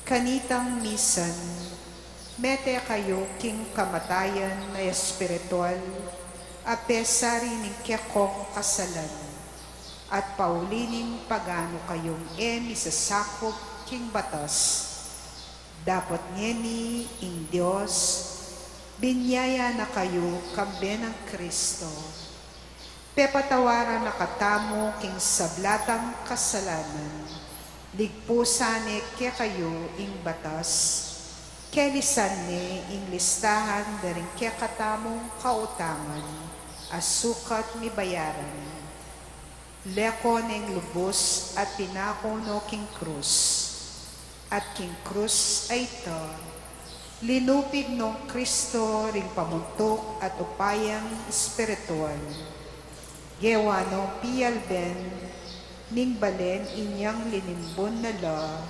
kanitang misan, mete kayu king kamatayan a espiritual a pesar ning kekong kasalan, at pauli ning paganu kayung e misasakup king batas. Dapot ngeni ing Dios, binie ya na kayu kambe nang Kristo. Pepatawaran na katamu king sabla tang kasalanan, ligpusan ne kekayu ing batas, kelisan ne ing listahan da ring kekatamung kautangan a sukat mibayaran. Leko neng lubus at pinaku no king krus. At king krus a ita, linupig nong Kristo ring pamuntuk at upayang espiritual. Gewa nong pialben ning balen inyang linimbun na la,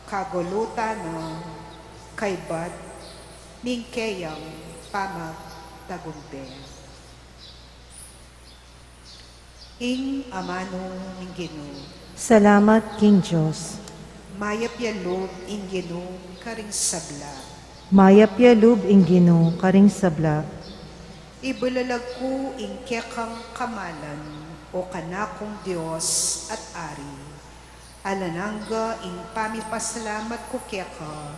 kagulutan na kaybat ning keyang pamagtagumpe. Ing amanu ning Ginu. Salamat king Dios. Mayap ya lub ing Ginu karing sabla. Mayap ya lub ing Ginu karing sabla. Ibulalag ku ing kekang kamalan, o kanakung Dios at Ari. Alang angga ing pamipasalamat ku keka,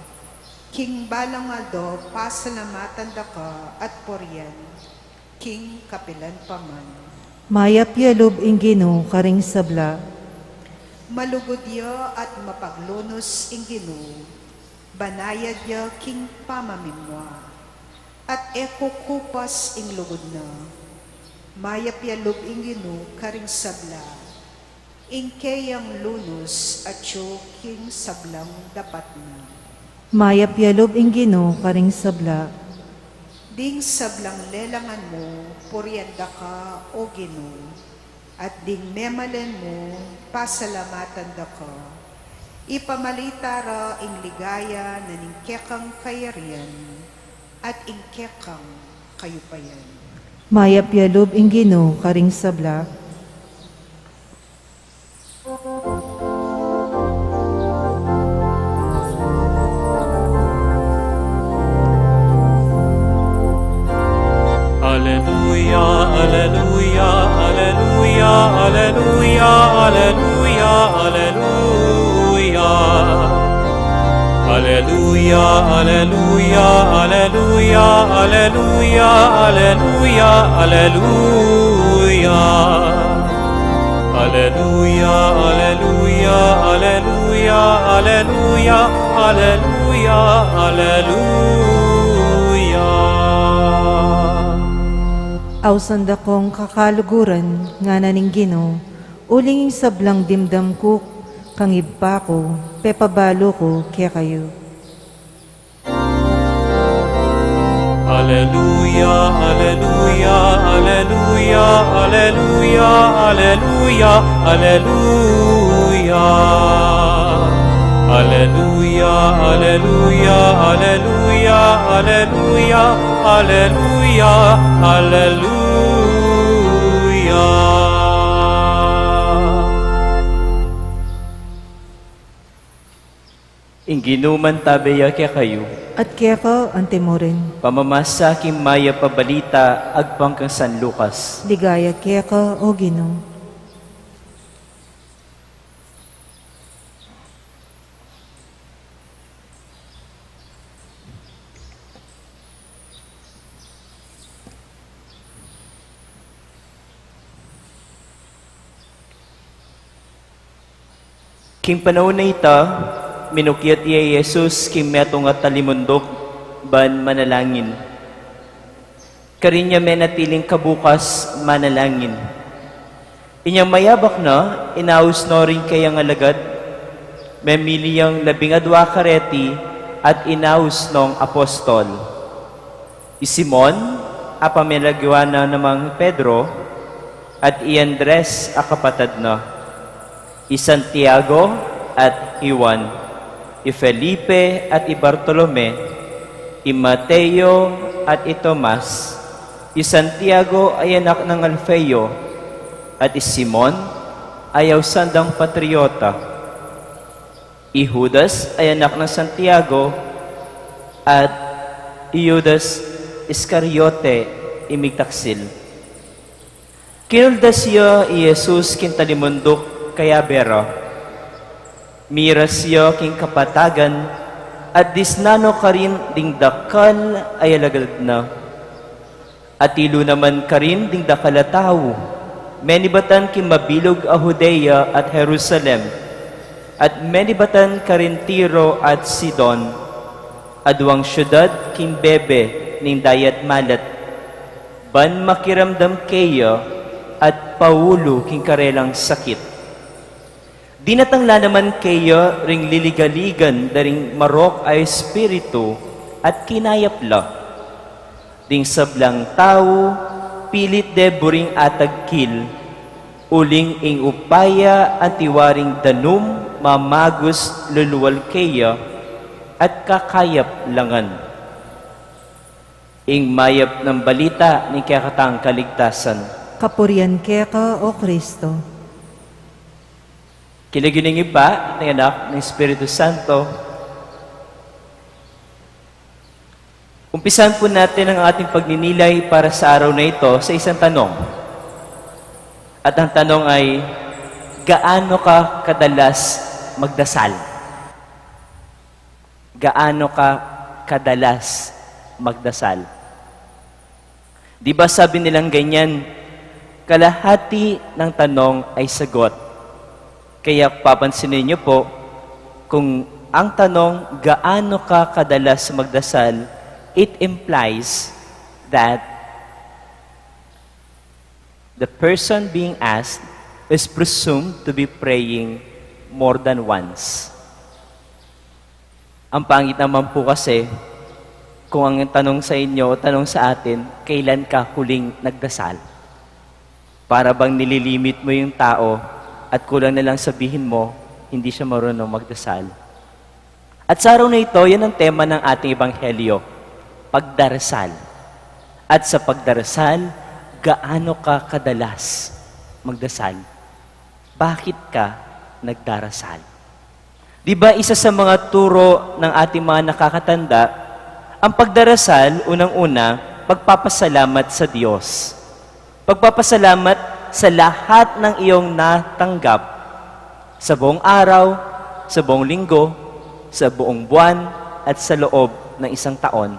king balang aldo pasalamatan da ka at purian, king kapilan pa man. Mayap ya lub ing Ginu karing sabla. Malugud ya at mapaglunus ing Ginu, banayad ya king pamamimua, at e kukupas ing lugud na. Mayap ya lub ing Ginu karing sabla. Ing keyang lunus atyu king sablang dapat na. Mayap ya lub ing Ginu karing sabla. Ding sablang lelangan mu, purian da ka, o Ginu, at ding memalen mu, pasalamatan da ka. Ipamalita ra ing ligaya na ning kekang kayarian, at ing kekang kayupayan. Mayap ya lub ing Ginu karing sabla. Aleluya, aleluya, aleluya, aleluya, aleluya, aleluya. Aleluya, aleluya, aleluya, aleluya, aleluya, aleluya. Aleluya, aleluya, aleluya, aleluya, aleluya, aleluya. Ausan da kong kakaluguran, ngana ning Ginu, uling ing sablang dimdam ku kang Ibpa ku, pepabalu ku kekayu. Aleluya, aleluya, aleluya, aleluya, aleluya, aleluya. Aleluya, aleluya, aleluya, aleluya, aleluya, aleluya. Ing Ginu mantabe ya kekayu. At keka anti mu rin. Pamamasa king mayap a balita agpang kang San Lucas. Ligaya keka, o Ginu. King panaun a ita, minukyat ya i Jesus king metung a talimunduk ban manalangin. Karin ya menatiling kabukas manalangin. Inyang mayabak na, inaus no ring keyang alagad, memili yang labing adwa kareti at inaus nong apostol. I Simon, a pamilagwa na namang Pedro, at i Andres a kapatad na, i Santiago at i Juan, i Felipe at i Bartolome, i Mateo at i Tomas, i Santiago a anak nang Alfeo, at i Simon a ausan dang Patriota, i Judas a anak nang Santiago, at i Judas Iscariote, i migtaksil. Kinuldas ya i Jesus king talimunduk, kayabe ra. Miras ya king kapatagan, at disnan no karin ding dakal a alagad na. Atilu naman karin ding dakal a tau, menibatan king mabilug a Judea at Jerusalem, at menibatan karin Tiro at Sidon, adwang siudad king bebe ning dayat malat, ban makiramdam keya at paulu king karelang sakit. Dinatang la naman keya ring liligaligan da ring marok a espiritu at kinayap la. Ding sablang tau, pilit de buring atagkil, uling ing upaya anti waring danum mamagus lulual keya at kakayap la ngan. Ing mayap nang balita ning kekatang kaligtasan. Kapurian keka, O Kristo. King lagyu ning Ibpa, ning Anak, ning Espiritu Santo. Umpisan po natin ang ating pagninilay para sa araw na ito sa isang tanong. At ang tanong ay, gaano ka kadalas magdasal? Gaano ka kadalas magdasal? Di ba sabi nilang ganyan, kalahati ng tanong ay sagot? Kaya papansinin niyo po, kung ang tanong, gaano ka kadalas magdasal, it implies that the person being asked is presumed to be praying more than once. Ang pangit naman po kasi, kung ang tanong sa inyo o tanong sa atin, kailan ka huling nagdasal? Para bang nililimit mo yung tao at kulang na lang sabihin mo, hindi siya marunong magdasal. At sa araw na ito, yan ang tema ng ating ebanghelyo, pagdarasal. At sa pagdarasal, gaano ka kadalas magdasal? Bakit ka nagdarasal? Di ba isa sa mga turo ng ating mga nakakatanda, ang pagdarasal, unang-una, pagpapasalamat sa Diyos. Pagpapasalamat sa lahat ng iyong natanggap sa buong araw, sa buong linggo, sa buong buwan, at sa loob ng isang taon,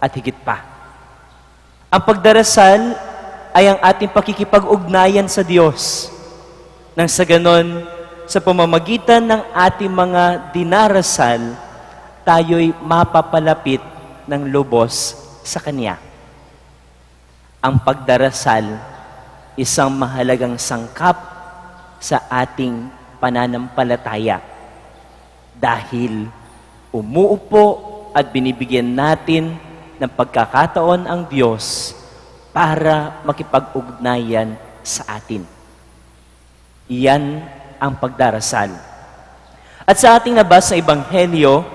at higit pa. Ang pagdarasal ay ang ating pakikipag-ugnayan sa Diyos. Nang sa ganon, sa pamamagitan ng ating mga dinarasal, tayo'y mapapalapit ng lubos sa Kanya. Ang pagdarasal, isang mahalagang sangkap sa ating pananampalataya. Dahil umuupo at binibigyan natin ng pagkakataon ang Diyos para makipag-ugnayan sa atin. Iyan ang pagdarasal. At sa ating nabasang ebanghelyo,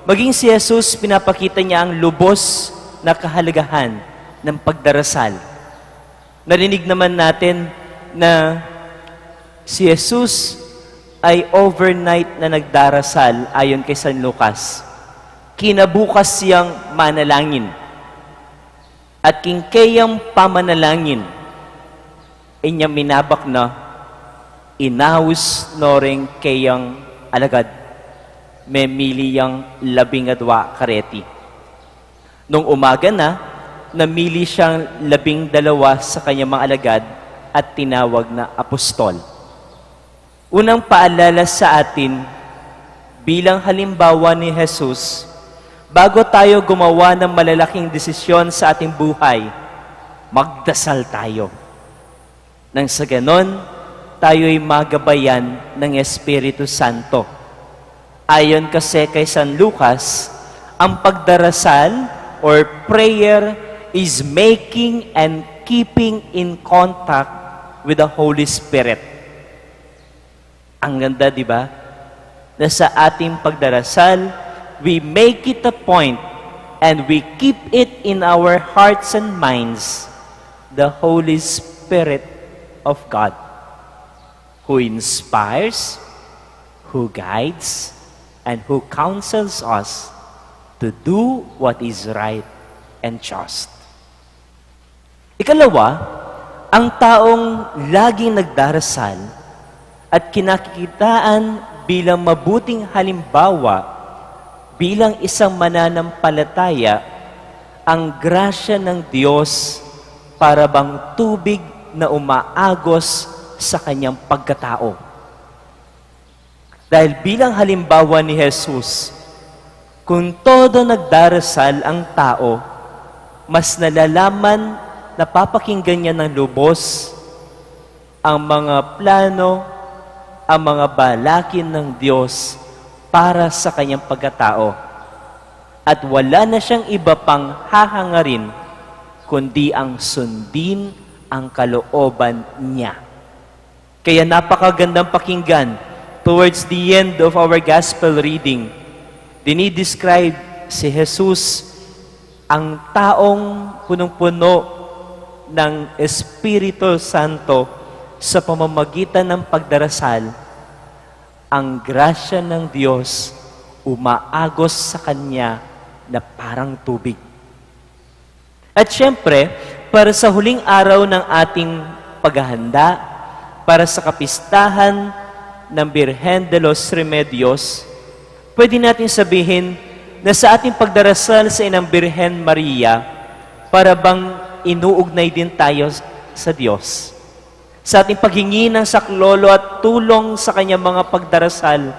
maging si Jesus, pinapakita niya ang lubos na kahalagahan ng pagdarasal. Narinig naman natin na si Jesus ay overnight na nagdarasal ayon kay San Lucas. Kinabukas yang manalangin. At king keyang pamanalangin, inyang minabak na, inaus no ring keyang alagad, memili yang labing adwa kareti. Nung umaga na, namili siyang labing dalawa sa kanyang mga alagad at tinawag na apostol. Unang paalala sa atin, bilang halimbawa ni Jesus, bago tayo gumawa ng malalaking desisyon sa ating buhay, magdasal tayo. Nang sa ganon, tayo'y magabayan ng Espiritu Santo. Ayon kasi kay San Lucas, ang pagdarasal or prayer is making and keeping in contact with the Holy Spirit. Ang ganda, di ba? Na sa ating pagdarasal, we make it a point and we keep it in our hearts and minds the Holy Spirit of God, who inspires, who guides, and who counsels us to do what is right and just. Ikalawa, ang taong laging nagdarasal at kinakikitaan bilang mabuting halimbawa, bilang isang mananampalataya, ang grasya ng Diyos para bang tubig na umaagos sa kanyang pagkatao. Dahil bilang halimbawa ni Jesus, kung todo nagdarasal ang tao, mas nalalaman, napapakinggan niya ng lubos ang mga plano, ang mga balakin ng Diyos para sa kanyang pagkatao. At wala na siyang iba pang hahangarin kundi ang sundin ang kalooban niya. Kaya napakagandang pakinggan, towards the end of our gospel reading, dinidescribe si Jesus, ang taong punong-puno ng Espiritu Santo sa pamamagitan ng pagdarasal, ang grasya ng Diyos umaagos sa kanya na parang tubig. At siyempre, para sa huling araw ng ating paghahanda para sa kapistahan ng Birhen de los Remedios, pwede natin sabihin na sa ating pagdarasal sa Inang Birhen Maria, para bang inuugnay din tayo sa Diyos. Sa ating paghingi ng saklolo at tulong sa kanyang mga pagdarasal,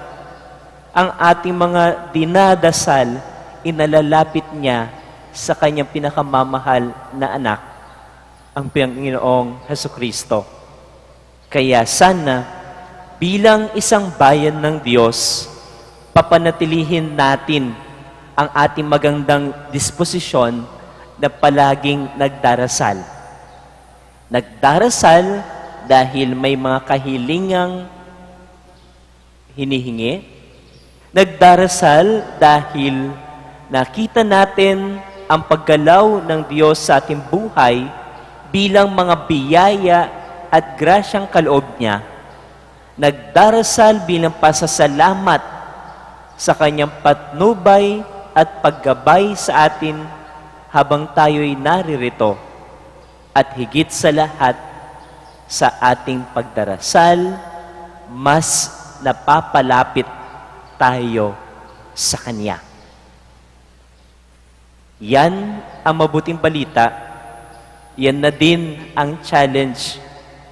ang ating mga dinadasal, inalalapit niya sa kanyang pinakamamahal na anak, ang Panginoong Hesukristo. Kaya sana, bilang isang bayan ng Diyos, papanatilihin natin ang ating magandang disposisyon na palaging nagdarasal. Nagdarasal dahil may mga kahilingang hinihingi. Nagdarasal dahil nakita natin ang paggalaw ng Diyos sa ating buhay bilang mga biyaya at grasyang kaloob niya. Nagdarasal bilang pasasalamat sa kanyang patnubay at paggabay sa atin habang tayo'y naririto. At higit sa lahat, sa ating pagdarasal, mas napapalapit tayo sa Kanya. Yan ang mabuting balita. Yan na din ang challenge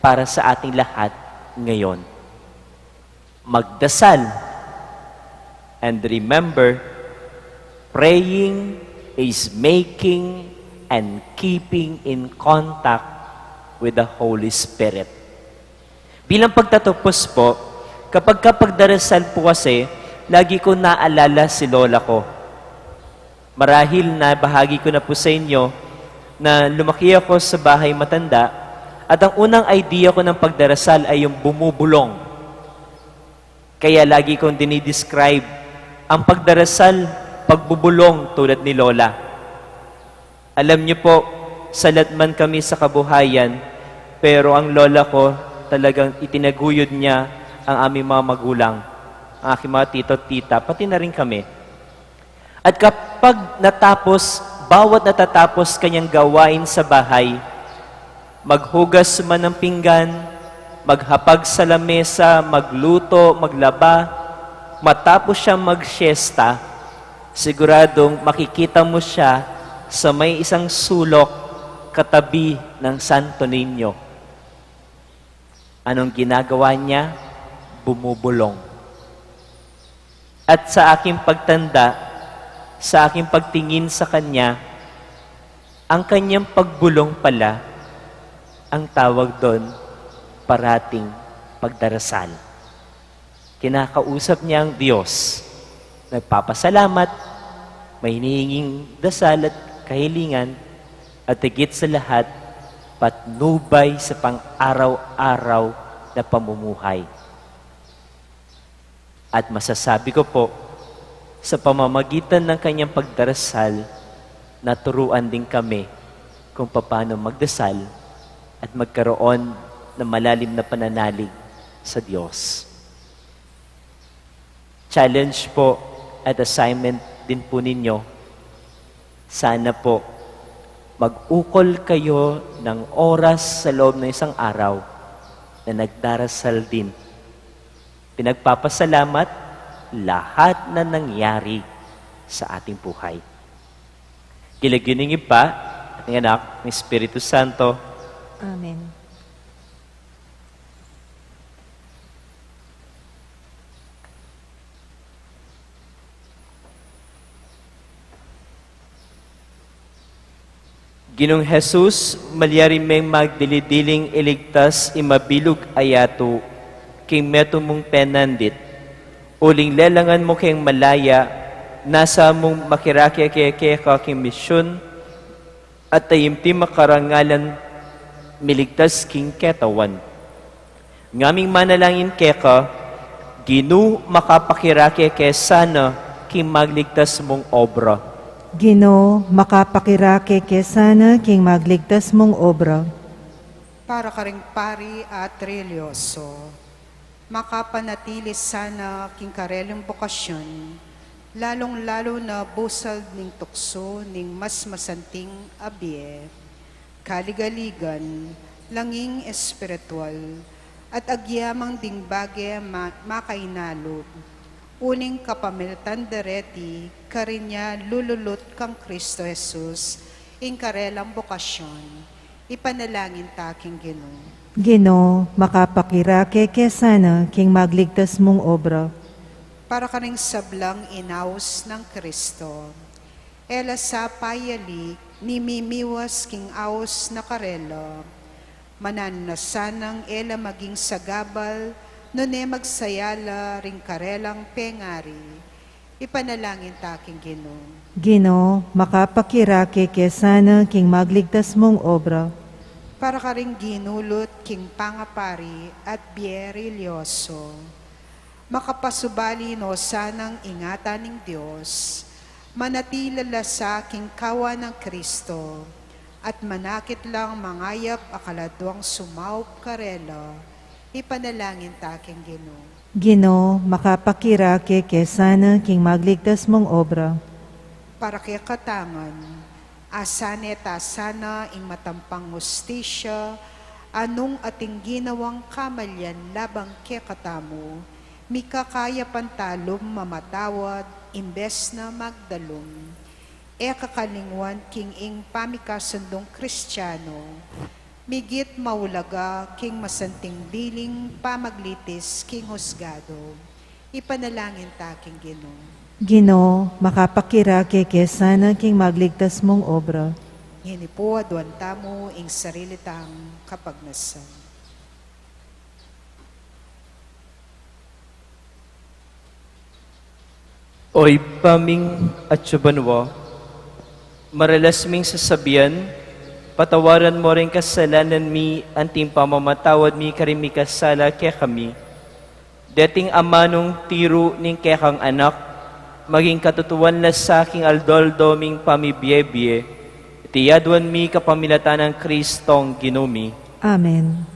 para sa ating lahat ngayon. Magdasal. And remember, praying is making and keeping in contact with the Holy Spirit. Bilang pagtatapos po, kapag kapagdarasal po kasi, lagi ko naalala si lola ko. Marahil nabahagi ko na po sa inyo na lumaki ako sa bahay matanda at ang unang idea ko ng pagdarasal ay yung bumubulong. Kaya lagi kong dinidescribe ang pagdarasal, pagbubulong tulad ni Lola. Alam niyo po, salat man kami sa kabuhayan, pero ang lola ko talagang itinaguyod niya ang aming mga magulang, ang aking mga tito at tita, pati na rin kami. At kapag natapos, bawat natatapos kanyang gawain sa bahay, maghugas man ng pinggan, maghapag sa lamesa, magluto, maglaba, matapos siyang magsiesta, siguradong makikita mo siya sa may isang sulok katabi ng Santo Niño. Anong ginagawa niya? bumubulong. At sa aking pagtanda, sa aking pagtingin sa kanya, ang kanyang pagbulong pala ang tawag doon parating pagdarasal. Kinakausap niya ang Diyos. Nagpapasalamat, may hinihinging dasal at kahilingan, at higit sa lahat, patnubay sa pang-araw-araw na pamumuhay. At masasabi ko po, sa pamamagitan ng kanyang pagdarasal, naturuan din kami kung paano magdasal at magkaroon ng malalim na pananalig sa Diyos. Challenge po at assignment din po ninyo. Sana po, mag-ukol kayo ng oras sa loob ng isang araw na nagdarasal din. Pinagpapasalamat lahat na nangyari sa ating buhay. King lagyu ning Ibpa, at ning Anak, ning Espiritu Santo. Amen. Ginung Jesus, malyari meng magdili-diling iligtas ing mabilug a yatu king metung mung penandit. Uling lelangan mu keng malaya, nasa mung makirake keka king misyun, at taimtim a karangalan miligtas king ketawan. Ngaming manalangin keka, Ginu, makapakirake ke sana king magligtas mung obra. Ginu, makapakirake ke sana king magligtas mung obra. Para karing pari at relyoso, makapanatili sana king karelang bokasyon, lalung-lalu na busal ning tuksu ning mas masanting a bie, kaligaligan, langing espiritual, at agyamang ding bage ma-, makainalub. Uling kapamilatan dereti, karin ya lululut kang Kristo Jesus ing karelang bokasyon, ipanalangin ta king Ginu. Ginu, makapakirake ke sana king magligtas mung obra. Para karing sablang inaus nang Kristo, e la sa payali ni mimiwas king aus na karela, mananu na sanang e la maging sagabal nune magsaya la ring karelang pengari, ipanalangin ta king Ginu. Ginu, makapakirake ke sana king magligtas mung obra. Para karing ginulut king pangapari at bie relyoso, makapasubali no sanang ingatan ning Dios, manatili la sa king kawan nang Kristo, at manakit lang mangayap a kaladwang sumaup karela, ipanalangin ta king Ginu. Ginu, makapakirake ke sana king magligtas mung obra. Para kekatang ngan, asanen ta sana ing matampang hustisya, a nung ating ginawang kamalian laban kekatamu, mikakayapan ta lung mamatawad imbes na magdalum. E kakalingwan king ing pamikasundung Kristiano, migit maulaga king masanting diling pamaglitis king husgado. Ipanalangin ta king Ginu. Ginu, makapakirake ke sana king magligtas mung obra. Ngeni pu aduan tamu ing sarili tang kapagnasan. O Ibpa ming atsu banua, maralas ming sasabian, patawaran mo ring kasalanan mi anting pamamatawad mi karing mikasala kekami. Deting amanung tiru ning kekang Anak, maging katutuan la sa king aldo-aldo ming pamibiebie, iti aduan mi kapamilatan nang Kristong Ginu mi. Amen.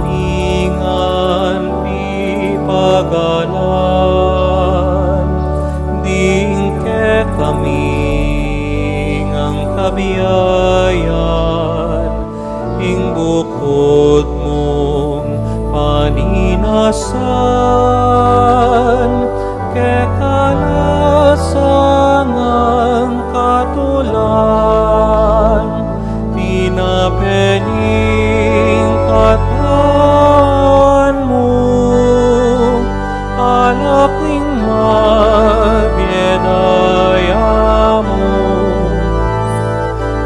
Ningan pipagalan ding kekami ngan kabiayan, ing bukud mung paninasan, keka la sangang katulan, tinape ning katawan mu, alak ning mabie daya mu,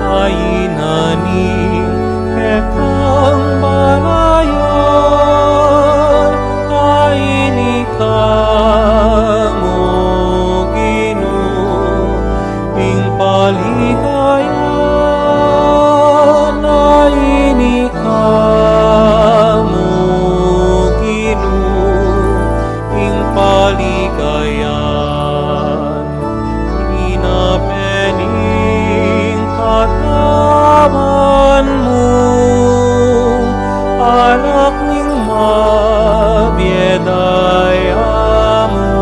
aina ning kekang balayan, aini kamu Ginu, ing paligayan, aini kamu Ginu, ing paligayan, tinape ning katawan mu, alak ning mabie daya mu,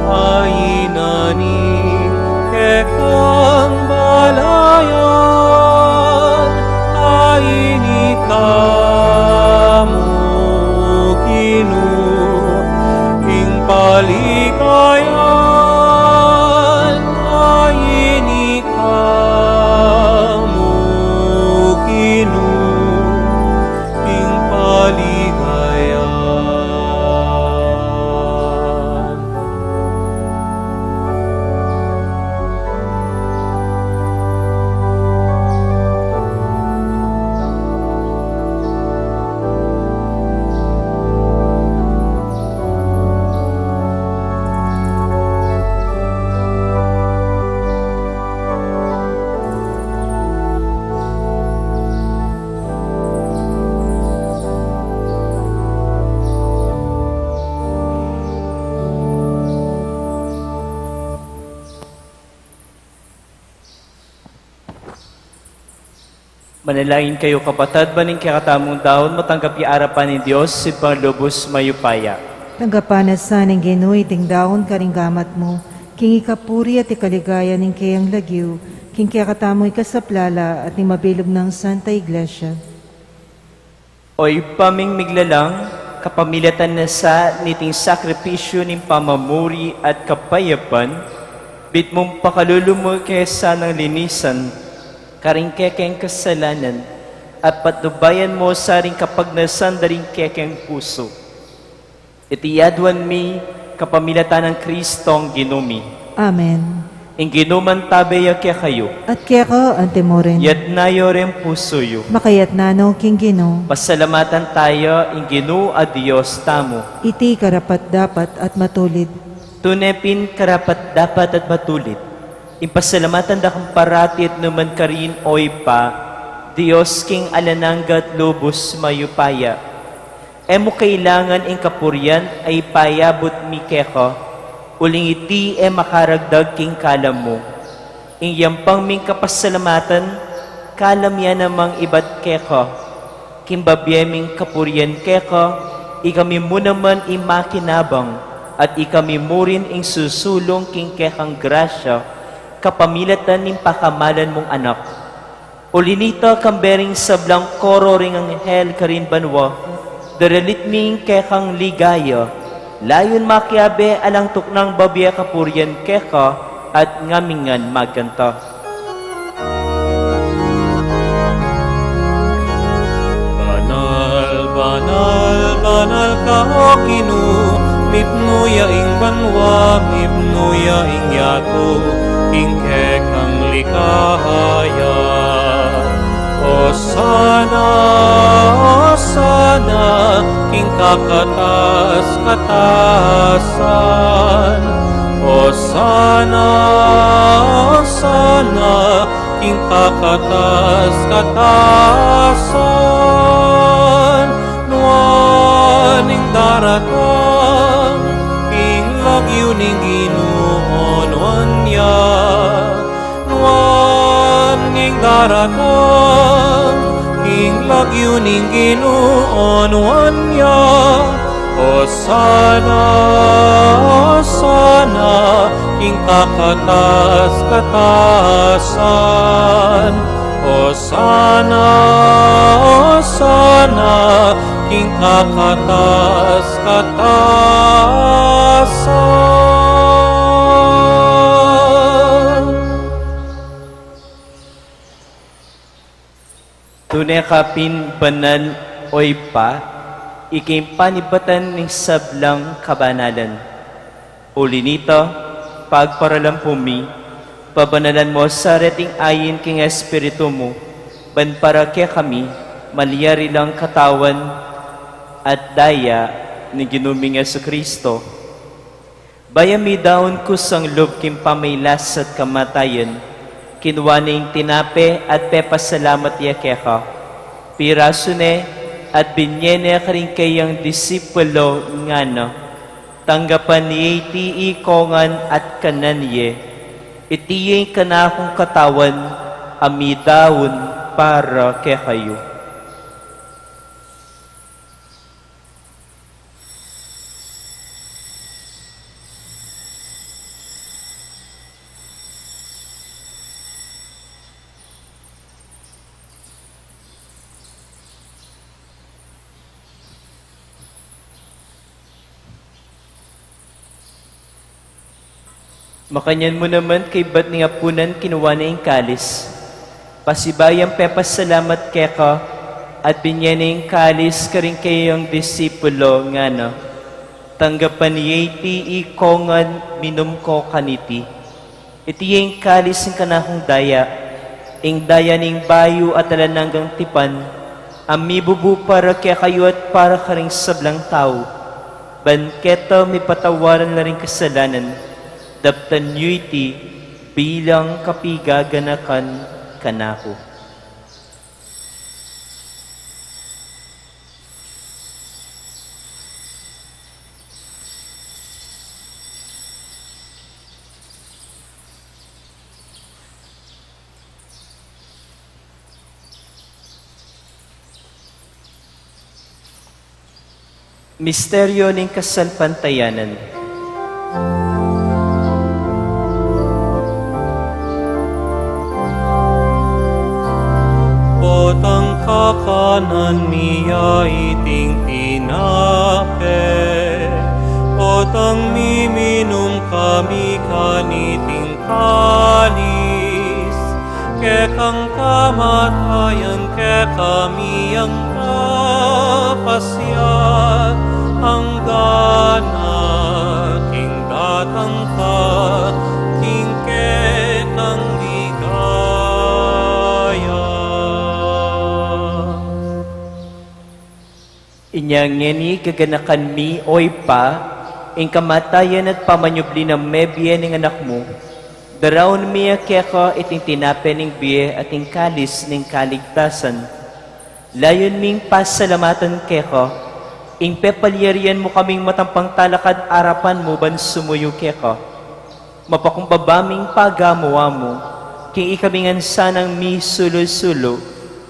aina ning kekang balayan, aini kamu Ginu, ing paligayan, aini kamu Ginu, ing paligayan. Manalangin kayu, kapatad, ban ing kekatamung daun matanggap ya arapan ning Dios, Ibpang lubus mayupaya. Tanggapan na sa ning Ginu iting daun karing gamat mu, king ikapuri at ikaligaya ning keyang lagyu, king kekatamung ikasaplala at ning mabilug nang Santa Iglesia. O Ibpa ming miglalang, kapamilatan na sa niting sakripisyu ning pamamuri at kapayapan, bitmung pakalulu mu ke sanang linisan karing kekeng kasalanan, at patnubayan mu sa ring kapagnasan da ring kekeng pusu. Iti aduan mi kapamilatan nang Kristong Ginu mi. Amen. Ing Ginu mantabe ya kekayu. At keka antimurin. Yatna yu ring pusu yu. Makayatna no king Ginu. Pasalamatan taya ing Ginu a Dios tamu. Iti karapat-dapat at matulid. Tune pin karapat-dapat at matulid ing pasalamatan da kang parati at nukarin man, O Ibpa, Dios king alang angga at lubus mayupaya. E mu kailangan ing kapurian a ipayabut mi keka, uling iti e makaragdag king kalam mu. Ing yampang ming kapasalamatan, kalam ya namang ibat keka. King babie ming kapurian keka, ikami mu naman ing makinabang, at ikami mu rin ing susulung king kekang grasya, kapamilatan ning pakamalan mung Anak. Uli nita, kambe ring sablang koro ring anghel karin banua, daralit mi ing kekang ligaya, layun makiabe alang tuknang babie kapurian keka, at ngamingan magkanta. Banal, banal, banal ka, O Ginu, mipnu ya ing banua, mipnu ya ing yatu, king kekang ligaya. Osana, Osana, king kakatas-katasan. Osana, Osana, king kakatas-katasan. Nuan ing daratang king lagyu ning Ginu, o nuan ya. Nuan ing daratang king lagyu Yu ning Ginu, onuan ya. Osana, Osana, king kakatas-katasan. Osana, Osana, king kakatas-katasan. Tune ka pin banal, o Ibpa, ika ing panibatan ning sablang kabanalan. Uli nita, pagparalan pu mi, pabanalan mu sa reting ain king Espiritu mu, ban para kekami, malyari lang katawan at daya ning Ginu ming Jesucristo. Bayu midaun kusang lub king pamaglasat kamatayan, kinua ne ing tinape at pepasalamat ya keka. Pirasu ne at binye ne karing kayang disipulo ngana, tanggapan ye iti ikongan at kanan ye. Iti ye ing kanakung katawan a midaun para kekayu. Makanyan mu naman kaybat ning apunan kinua ne ing kalis. Pasibayu yang pepasalamat keka at binye ne ing kalis karing kayang disipulo ngana, tanggapan ye iti ikongan, minum ko kaniti. Iti ye ing kalis ning kanakung daya, ing daya ning bayu at alang anggang tipan, a mibubu para kekayu at para karing sablang tau. Ban keta mipatawaran la ring kasalanan, daptan yu iti bilang kapigaganakan kanaku. Misteryo ning kasalpantayanan. Potang kakanan mi ya iting tinape, potang miminum kami kaniting kalis, kekang kamatayan kekami yang papasiag, anggang king datang ka king kekang ligaya. Inya ngeni gaganakan mi, o Ibpa, ing kamatayan at pamanyubli nang mebie ning Anak mu, daraun mi ya keka iting tinape ning bie at ing kalis ning kaligtasan. Layun ming pasalamatan keka ing pepalyarian mu kaming matampang talakad arapan mu ban sumuyu keka. Mapakumbaba ming pagamu-amu king ikami ngan sanang misulu-sulu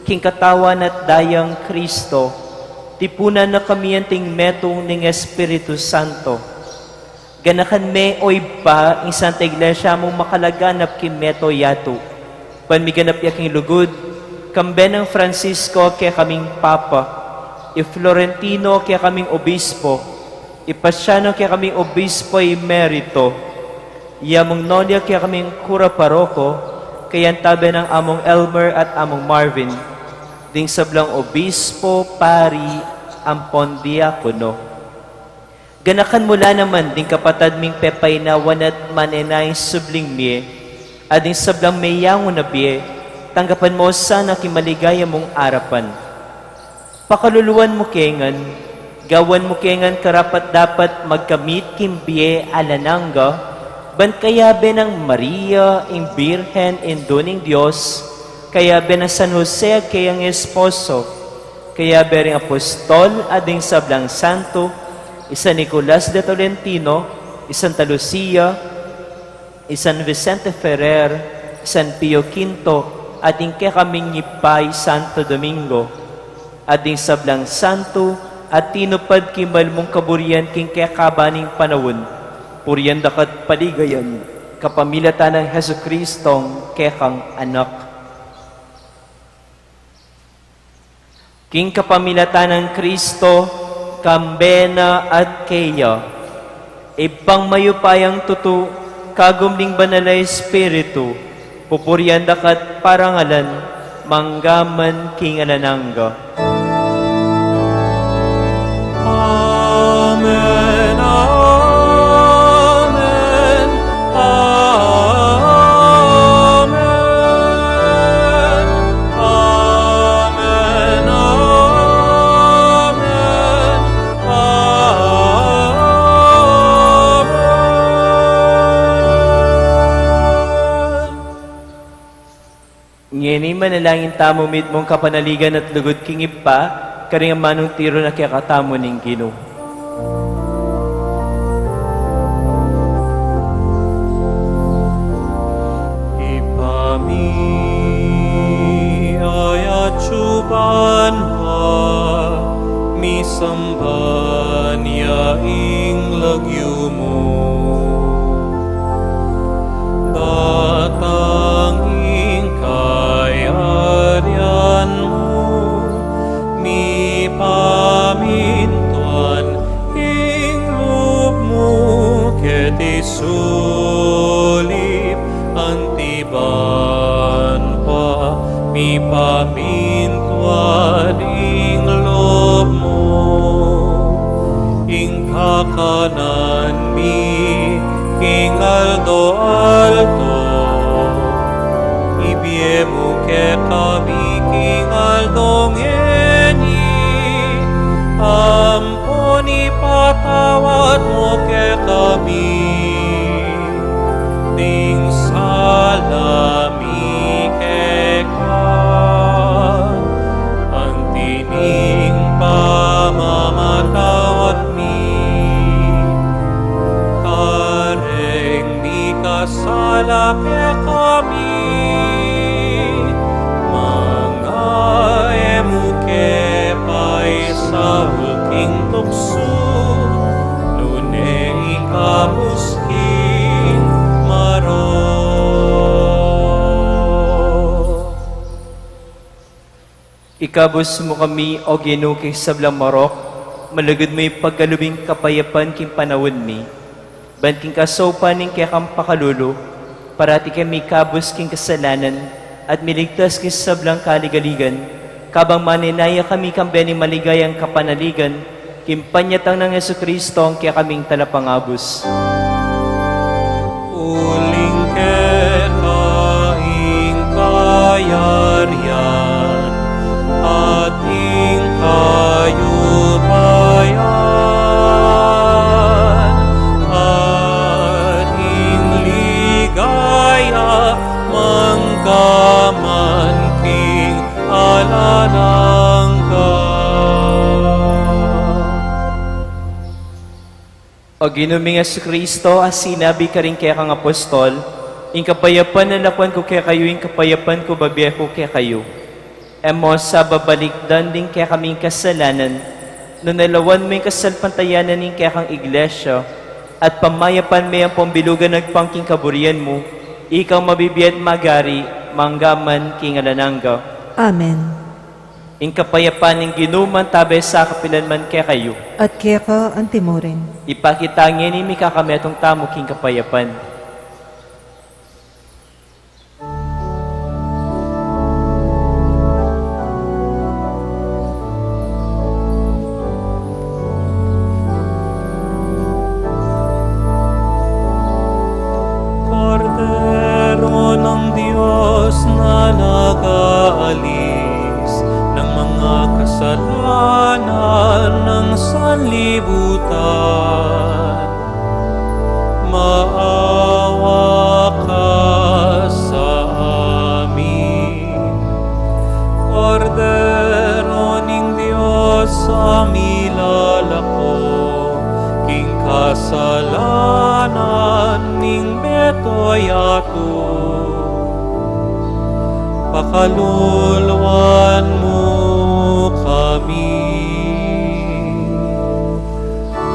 king katawan at dayang Kristo, tipunan na kami anting metung ning Espiritu Santo. Ganakan me, o Ibpa, ing Santa Iglesia mung makalaganap king meto yatu, ban miganap ya king lugud, kambe nang Francisco kekaming Papa, i Florentino kekaming Obispo, i Paciano kekaming Obispo Emerito, i Among Nolia kekaming Kura Paroko, kayantabe nang Among Elmer at Among Marvin, ding sablang obispo, pari, ampon diakono. Ganakan mu la naman ding kapatad ming pepainawan at manenaya ing subling mie, at ding sablang meyangu na bie, tanggapan mu sana king maligaya mung arapan. Pakaluluan mu ke ngan, gawan mu ke ngan karapat-dapat magkamit king bie alang angga, ban kayabe nang Maria, ing Birhen, Indu ning Dios, kayabe nang San Jose a keyang esposo, kayabe ring apostol a ding sablang santo, i San Nicolas de Tolentino, i Santa Lucia, i San Vicente Ferrer, i San Pio Quinto, at ing kekaming Ibpa i Santo Domingo. At ding sablang santu a tinupad king mal mung kaburian king kekaban ning panaun, purian daka at paligayan kapamilatan nang Jesucristong kekang Anak. King kapamilatan nang Kristo, kambe na at keya, Ibpang mayupayang tutu, kagum ning Banal a Espiritu, pupurian daka at parangalan, mangga man king alang angga. Amen, amen, amen, amen, amen, amen. Ngeni manalangin tamu mitmung kapanaligan at lugud king Ibpa, karing amanung tiru na kekatamu ning Ginu. Ibpa mi, atyu ka banua, misamban ya ing lagyu mu. Datang ing kayarian mu, mipamintuan ing lub mu keti sulip anti banua, mipamintuan ing lub mu. Ing kakanan mi king aldo-aldo, ibie mu kekami king aldo ngeni, ampon ipatawad mu kekami ding sala mi keka, anti ning pamamatawad mi kareng mikasala kekami, manga e mu ke paisaul king tuksu, nune ikabus king marok. Ikabus mu kami, O Ginu, king sablang marok, malugud mu ipagkalub ing kapayapan king panaun mi, ban king kasaupan ning kekang pakalulu, parati kami ikabus king kasalanan, at miligtas king sablang kaligaligan, kabang manenaya kami kambe ning maligayang kapanaligan, king panyatang nang Jesucristo, ing kekaming Talapangabus. Uling keka ing kayarian, at ing kayupayan, at ing ligaya, mangga man king alang angga. O Ginu ming Jesucristo, a sinabi karing kekang apostol, ing kapayapan lalakwan ku kekayu, ing kapayapan ku bibie ku kekayu. E mu sa babalikdan ding kekaming kasalanan, nune lawan mu ing kasalpantayanan ning kekang Iglesia, at pamayapan me ampon bilugan agpang king kaburian mu, ikang mabibie at magari, mangga man king alang angga. Amen. Ing kapayapan ning Ginu mantabe sa kapilan man kekayu. At keka anti murin. Ipakit ta ngeni ing mikakametung tamu king kapayapan. Kordero ng Diyos na nag-aalis ng mga kasalanan ng sanlibutan, maawa ka sa amin. Kordero ning Dios, a milalako king kasalanan ning mabilug a yatu, pakaluluan mu ka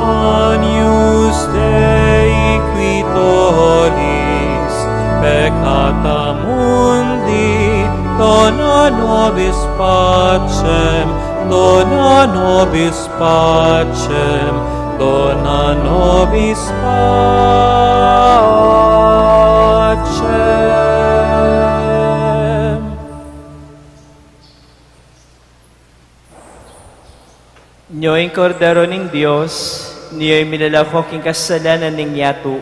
Agnus Dei qui tollis peccata mundi, dona nobis pacem, dona nobis pacem, dona nobis pacem. Nyo ing Kordero ning Dios, nyo ing milalako king kasalanan ning yatu.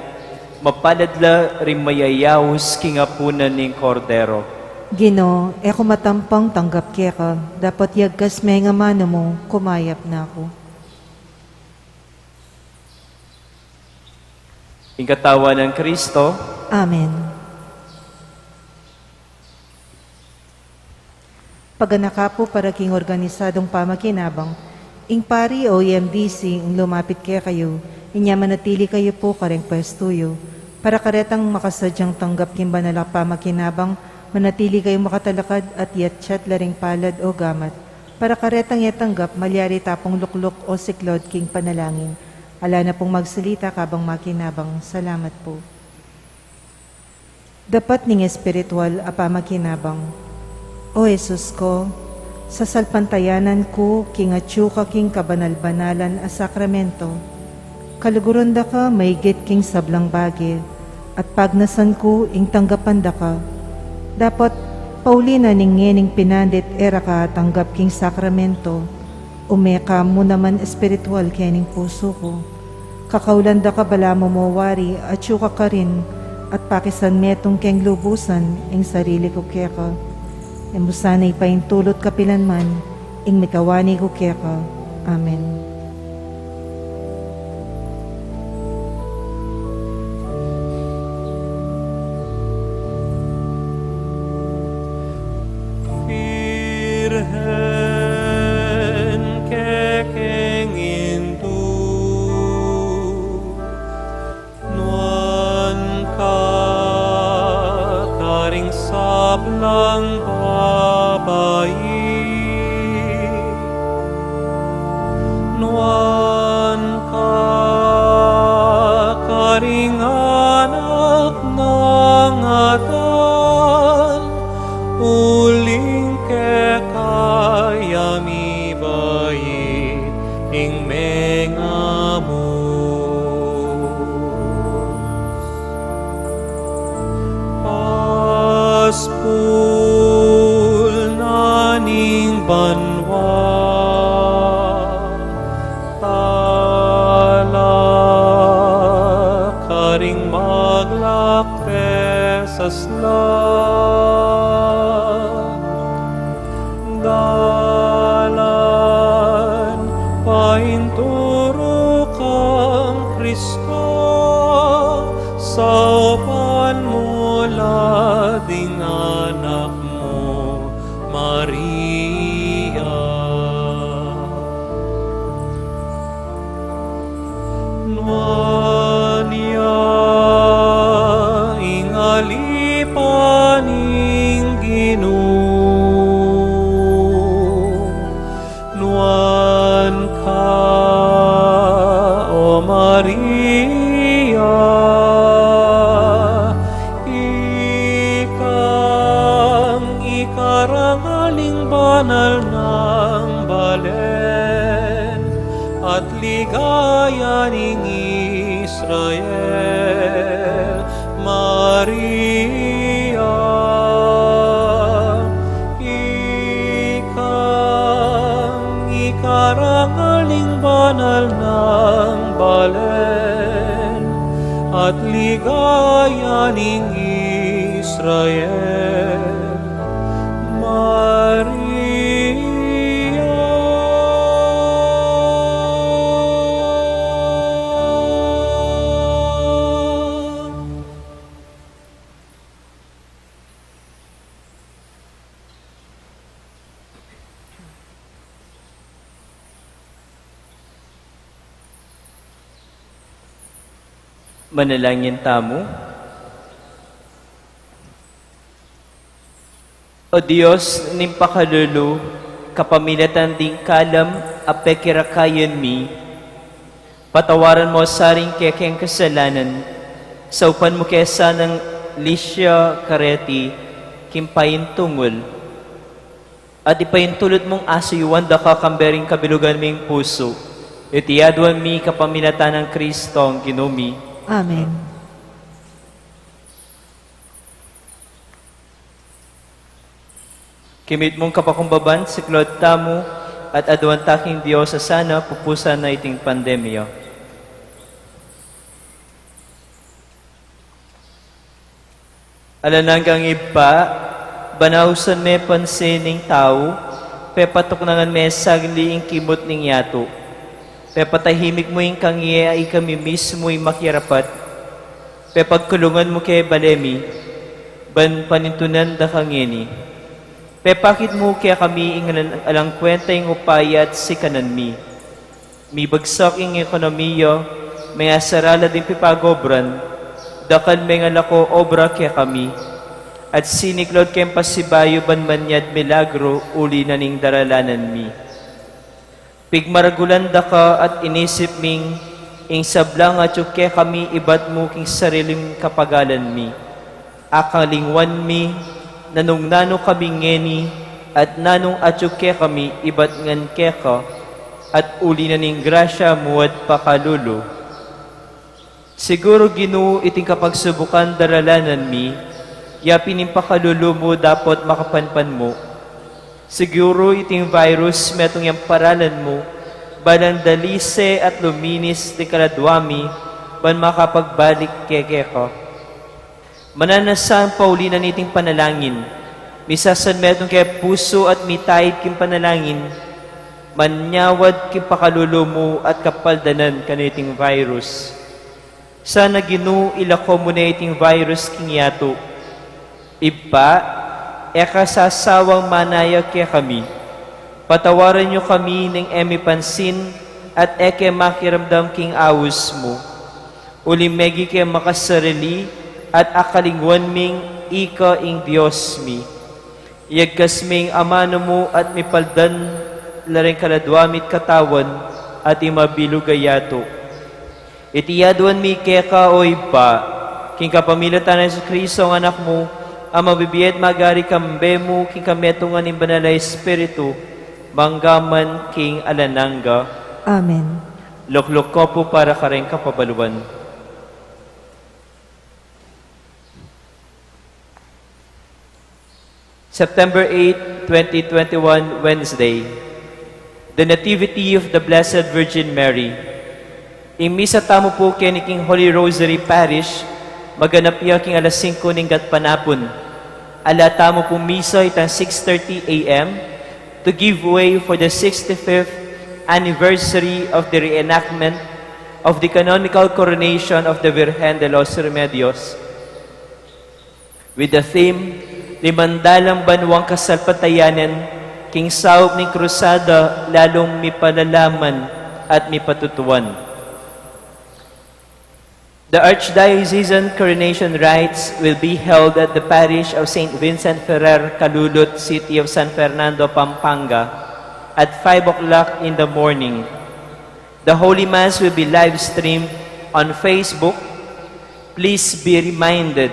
Mapalad la ring mayayaus king apunan ning Kordero. Ginu, e ku matampang tanggap keka, dapot yagkas me ing amanu mu, kumayap na ku. Ing katawan nang Kristo. Amen. Paganaka pu para king organisadong pamakinabang, ing pari o E M D C ing lumapit kekayu, inya manatili kayu pu kareng pwestu yu, para karetang makasadyang tanggap king banal a pamakinabang, manatili kayung makatalakad at yatyat la ring palad o gamat, para karetang e tanggap malyari tapung lukluk o siklod king panalangin. Ala na pung magsalita kabang makinabang. Salamat pu. Dapat ning espiritual a pamakinabang. O Jesus ko, sasalpantayanan ku king atyu ka king kabanal-banalan a sakramento. Kaluguran da ka maigit king sablang bage, at pagnasan ku ing tanggapan da ka. Dapot, pauli na ning ngening pinandit e ra ka atanggap king sakramento, ume ka mu naman espiritual kening pusu ku. Kakaulan da ka balamu mo wari, atyu ka karin, at pakisan metung keng lubusan ing sarili ku keka. E mu sana ipaintulut kapilan man, ing mikawani ku keka. Amen. Virgen kekeng indu, nuan ka karing sablang babai, nuan ka karing anak nang Adan, uling keka ya mibait ing mengamu. Paspul na ning banua, tala karing maglakbe sasla. Dalan painturu kang Kristo, saupan mu la ding anak mu, Maria. Nuan ya ing alipan ning Ginu, nuan ka, o Maria, ikang ikarangal ning banal nang balen, at ligaya ning Israel, Maria, ikang ikarangal ning banal nang balen, at ligaya ning Israel, Maria. Manalangin tamu. O Dios ning pakalulu, Kapamilatan ding kalam a pekirakayan mi, patawaran mu sa ring kekeng kasalanan, saupan mu ke sanang Licia Careti king paintungul, at ipaintulut mung asuyuan da ka kambe ring kabilugan ming pusu. Iti aduan mi kapamilatan nang Kristong Ginu mi. Amen. Kimit mung kapakumbaban, siklaud tamu, at aduan ta king Dios a sana pupusan na iting pandemya. Alang anggang Ibpa, banausan me pansin ning tau, pepatuknangan me sagli ing kimut ning yatu. Pepatahimik mu ing kangye a ikami mismu ing makirapat. Pepagkulungan mu ke bale mi, ban panintunan da ka ngeni. Pepakit mu kekami ing alang, alang kwenta ing upaya at sikanan mi. Mibagsak ing ekonomiya, mengasarala ding pipagobran, dakal mengalako obra kekami, at siniklaud keng pasibayu ban manyad milagro uli na ning daralanan mi. Pigmaragulan da ka at inisip ming ing sablang atyu kekami ibat mu king sariling kapagalan mi. Akalingwan mi, nanung nanu kami ngeni, at nanung atyu kekami ibat ngan keka, at uli na ning grasya mu at pakalulu. Siguru, Ginu, iting kapagsubukan daralanan mi, ya pin ing pakalulu mu dapot makapanpan mu. Siguru, iting virus metung yang paralan mu, balang dalise at luminis ding kaladua mi, ban makapagbalik keke ka. Mananasa pauli na niting panalangin. Misasan metung ke pusu at mitaib king panalangin, manyawad king pakalulu mu at kapaldanan kaniting virus. Sana, Ginu, ilako mu ne iting virus king yatu. Ibpa, e ka sasawang manaya kekami. Patawaran yu kami ning e mi pansin at e ke makiramdam king aus mu. Uli megi ke makasarili at akalingwan ming ika ing Dios mi. Iyagkas ming amanu mu at mipaldan la ring kaladua mi't katawan at ing mabilug a yatu. Iti aduan mi keka, o Ibpa, king kapamilatan nang Jesu Cristo, ing Anak mu, a mabibie at magari kambe mu king kametungan ning Banal a Espiritu, mangga man king alang angga. Amen. Lukluk ko pu para kareng kapabaluan. September eight, twenty twenty-one, Wednesday. The Nativity of the Blessed Virgin Mary. Ing misa tamu pu keni king Holy Rosary Parish, maganap ya king alas singko ning gatpanapun. Ala tamu pung misa itang six thirty A M to give way for the sixty-fifth anniversary of the reenactment of the canonical coronation of the Virgen de los Remedios, with the theme, Limandalang Banwang Kasalpantayanan king Saup ning Krusada, lalung mipalalaman at mipatutuan. The Archdiocesan Coronation Rites will be held at the parish of Saint Vincent Ferrer, Calulut, City of San Fernando, Pampanga, at five o'clock in the morning. The Holy Mass will be live streamed on Facebook. Please be reminded,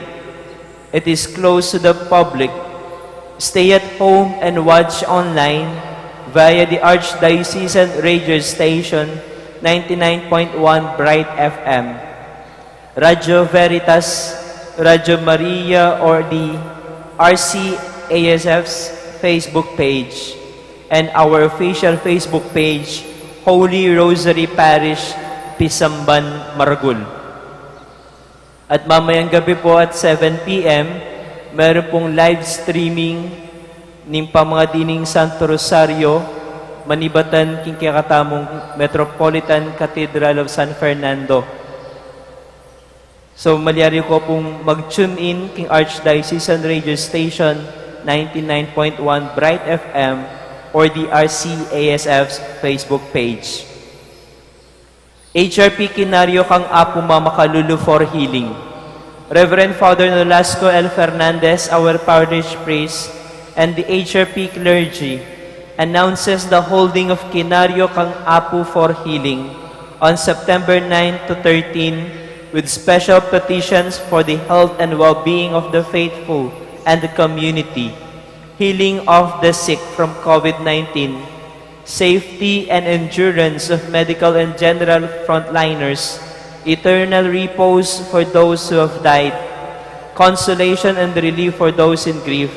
it is closed to the public. Stay at home and watch online via the Archdiocesan radio station, ninety-nine point one Bright F M, Radio Veritas, Radio Maria, or the R C A S F's Facebook page, and our official Facebook page, Holy Rosary Parish, Pisamban, Maragul. At mamayang gabi po at seven P M, meron pong live streaming ning pamangadining Santo Rosario, manibatan king kekatamung Metropolitan Cathedral of San Fernando. So, malyari ko pong mag-tune in king Archdiocesan Radio Station, ninety-nine point one Bright F M, or the R C A S F's Facebook page. H R P Kinario kang Apu Mamakalulu for healing. Reverend Father Nolasco L Fernandez, our parish priest, and the H R P clergy, announces the holding of Kinaryo kang Apu for Healing on September nine to thirteen, with special petitions for the health and well-being of the faithful and the community, healing of the sick from COVID nineteen, safety and endurance of medical and general frontliners, eternal repose for those who have died, consolation and relief for those in grief,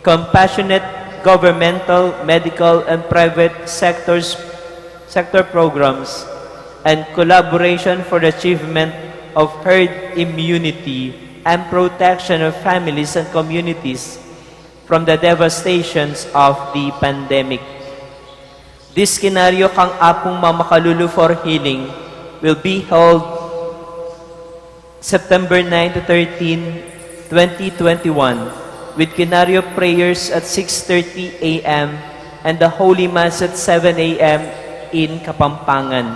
compassionate governmental, medical, and private sectors, sector programs, and collaboration for the achievement of herd immunity and protection of families and communities from the devastations of the pandemic. This Kinaryo kang Apung Mamakalulu for Healing will be held September nine to thirteen, twenty twenty-one, with Kinaryo prayers at six thirty a m and the Holy Mass at seven a m in Kapampangan,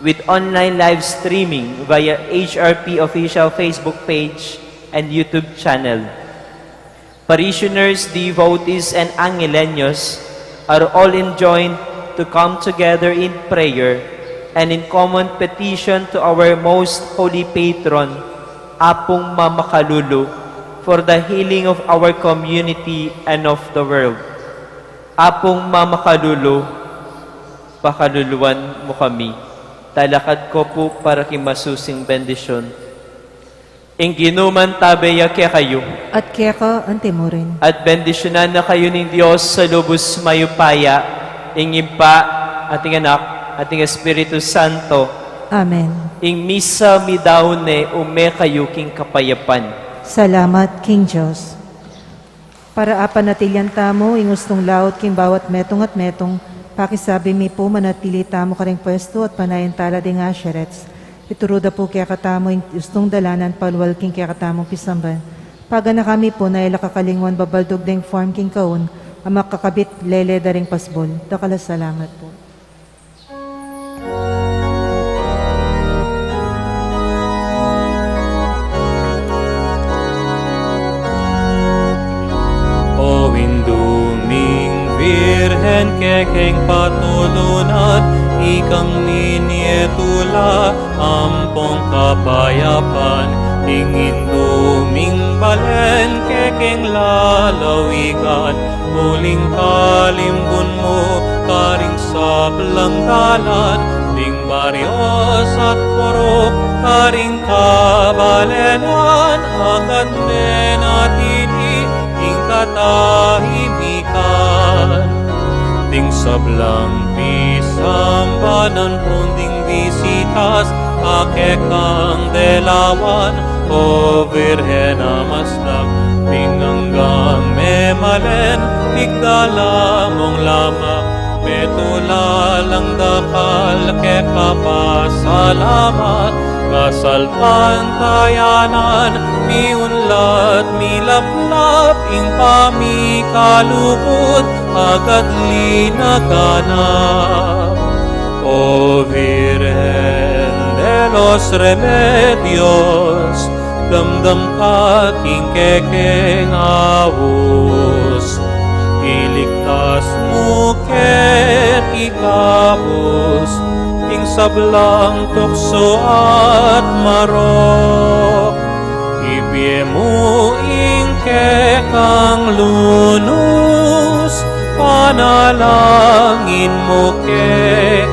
with online live streaming via H R P official Facebook page and YouTube channel. Parishioners, devotees, and Angileños are all enjoined to come together in prayer and in common petition to our most holy patron, Apung Mamakalulu, for the healing of our community and of the world. Apung Mamakalulu, pakaluluan mu kami. Talakad ko pu para king masusing bendisyon. Ing Ginu mantabe ya kekayu. At keka antimurin. At bendisyunan na kayu ning Dios a lubus mayupaya, ing Ibpa, at ing Anak, at ing Espiritu Santo. Amen. Ing misa midaun ne, ume kayu king kapayapan. Salamat king Dios. Para apanatilian tamu ing ustung laut king bawat metung at metung, pakisabi mi pu manatili tamu karing pwestu at panayan tala ding asherets. Ituru da pu kekatamu ing ustung dalanan palual king kekatamung pisamban. Paganaka mi pu na e la kakalingwan babaldug deng form king kaun a makakabit lele da ring pasbul. Dakal a salamat pu. O Indu ming Virgen, kekeng patulunan, ikang minie tula ampong kapayapan, ing Indu ming balen, kekeng lalawigan, uling kalimbun mu karing sablang dalan, ding baryos at purok karing kabalenan, agat me na tini ing katahimikan. Ding sablang pisamban ampon ding bisitas a kekang delawan, O Virgen a masak, ding anggang memalen, pigdala mung lamak, metula lang dakal keka pasalamat, kasalpantayanan, miunlat milaplap ing pamikalugud, agat linaganap. O Virgen de los Remedios, damdam ka king kekeng aus, iligtas mu ke at ikabus ing sablang tuksu at marok. Ibie mu ing kekang lunus, panalangin mu ke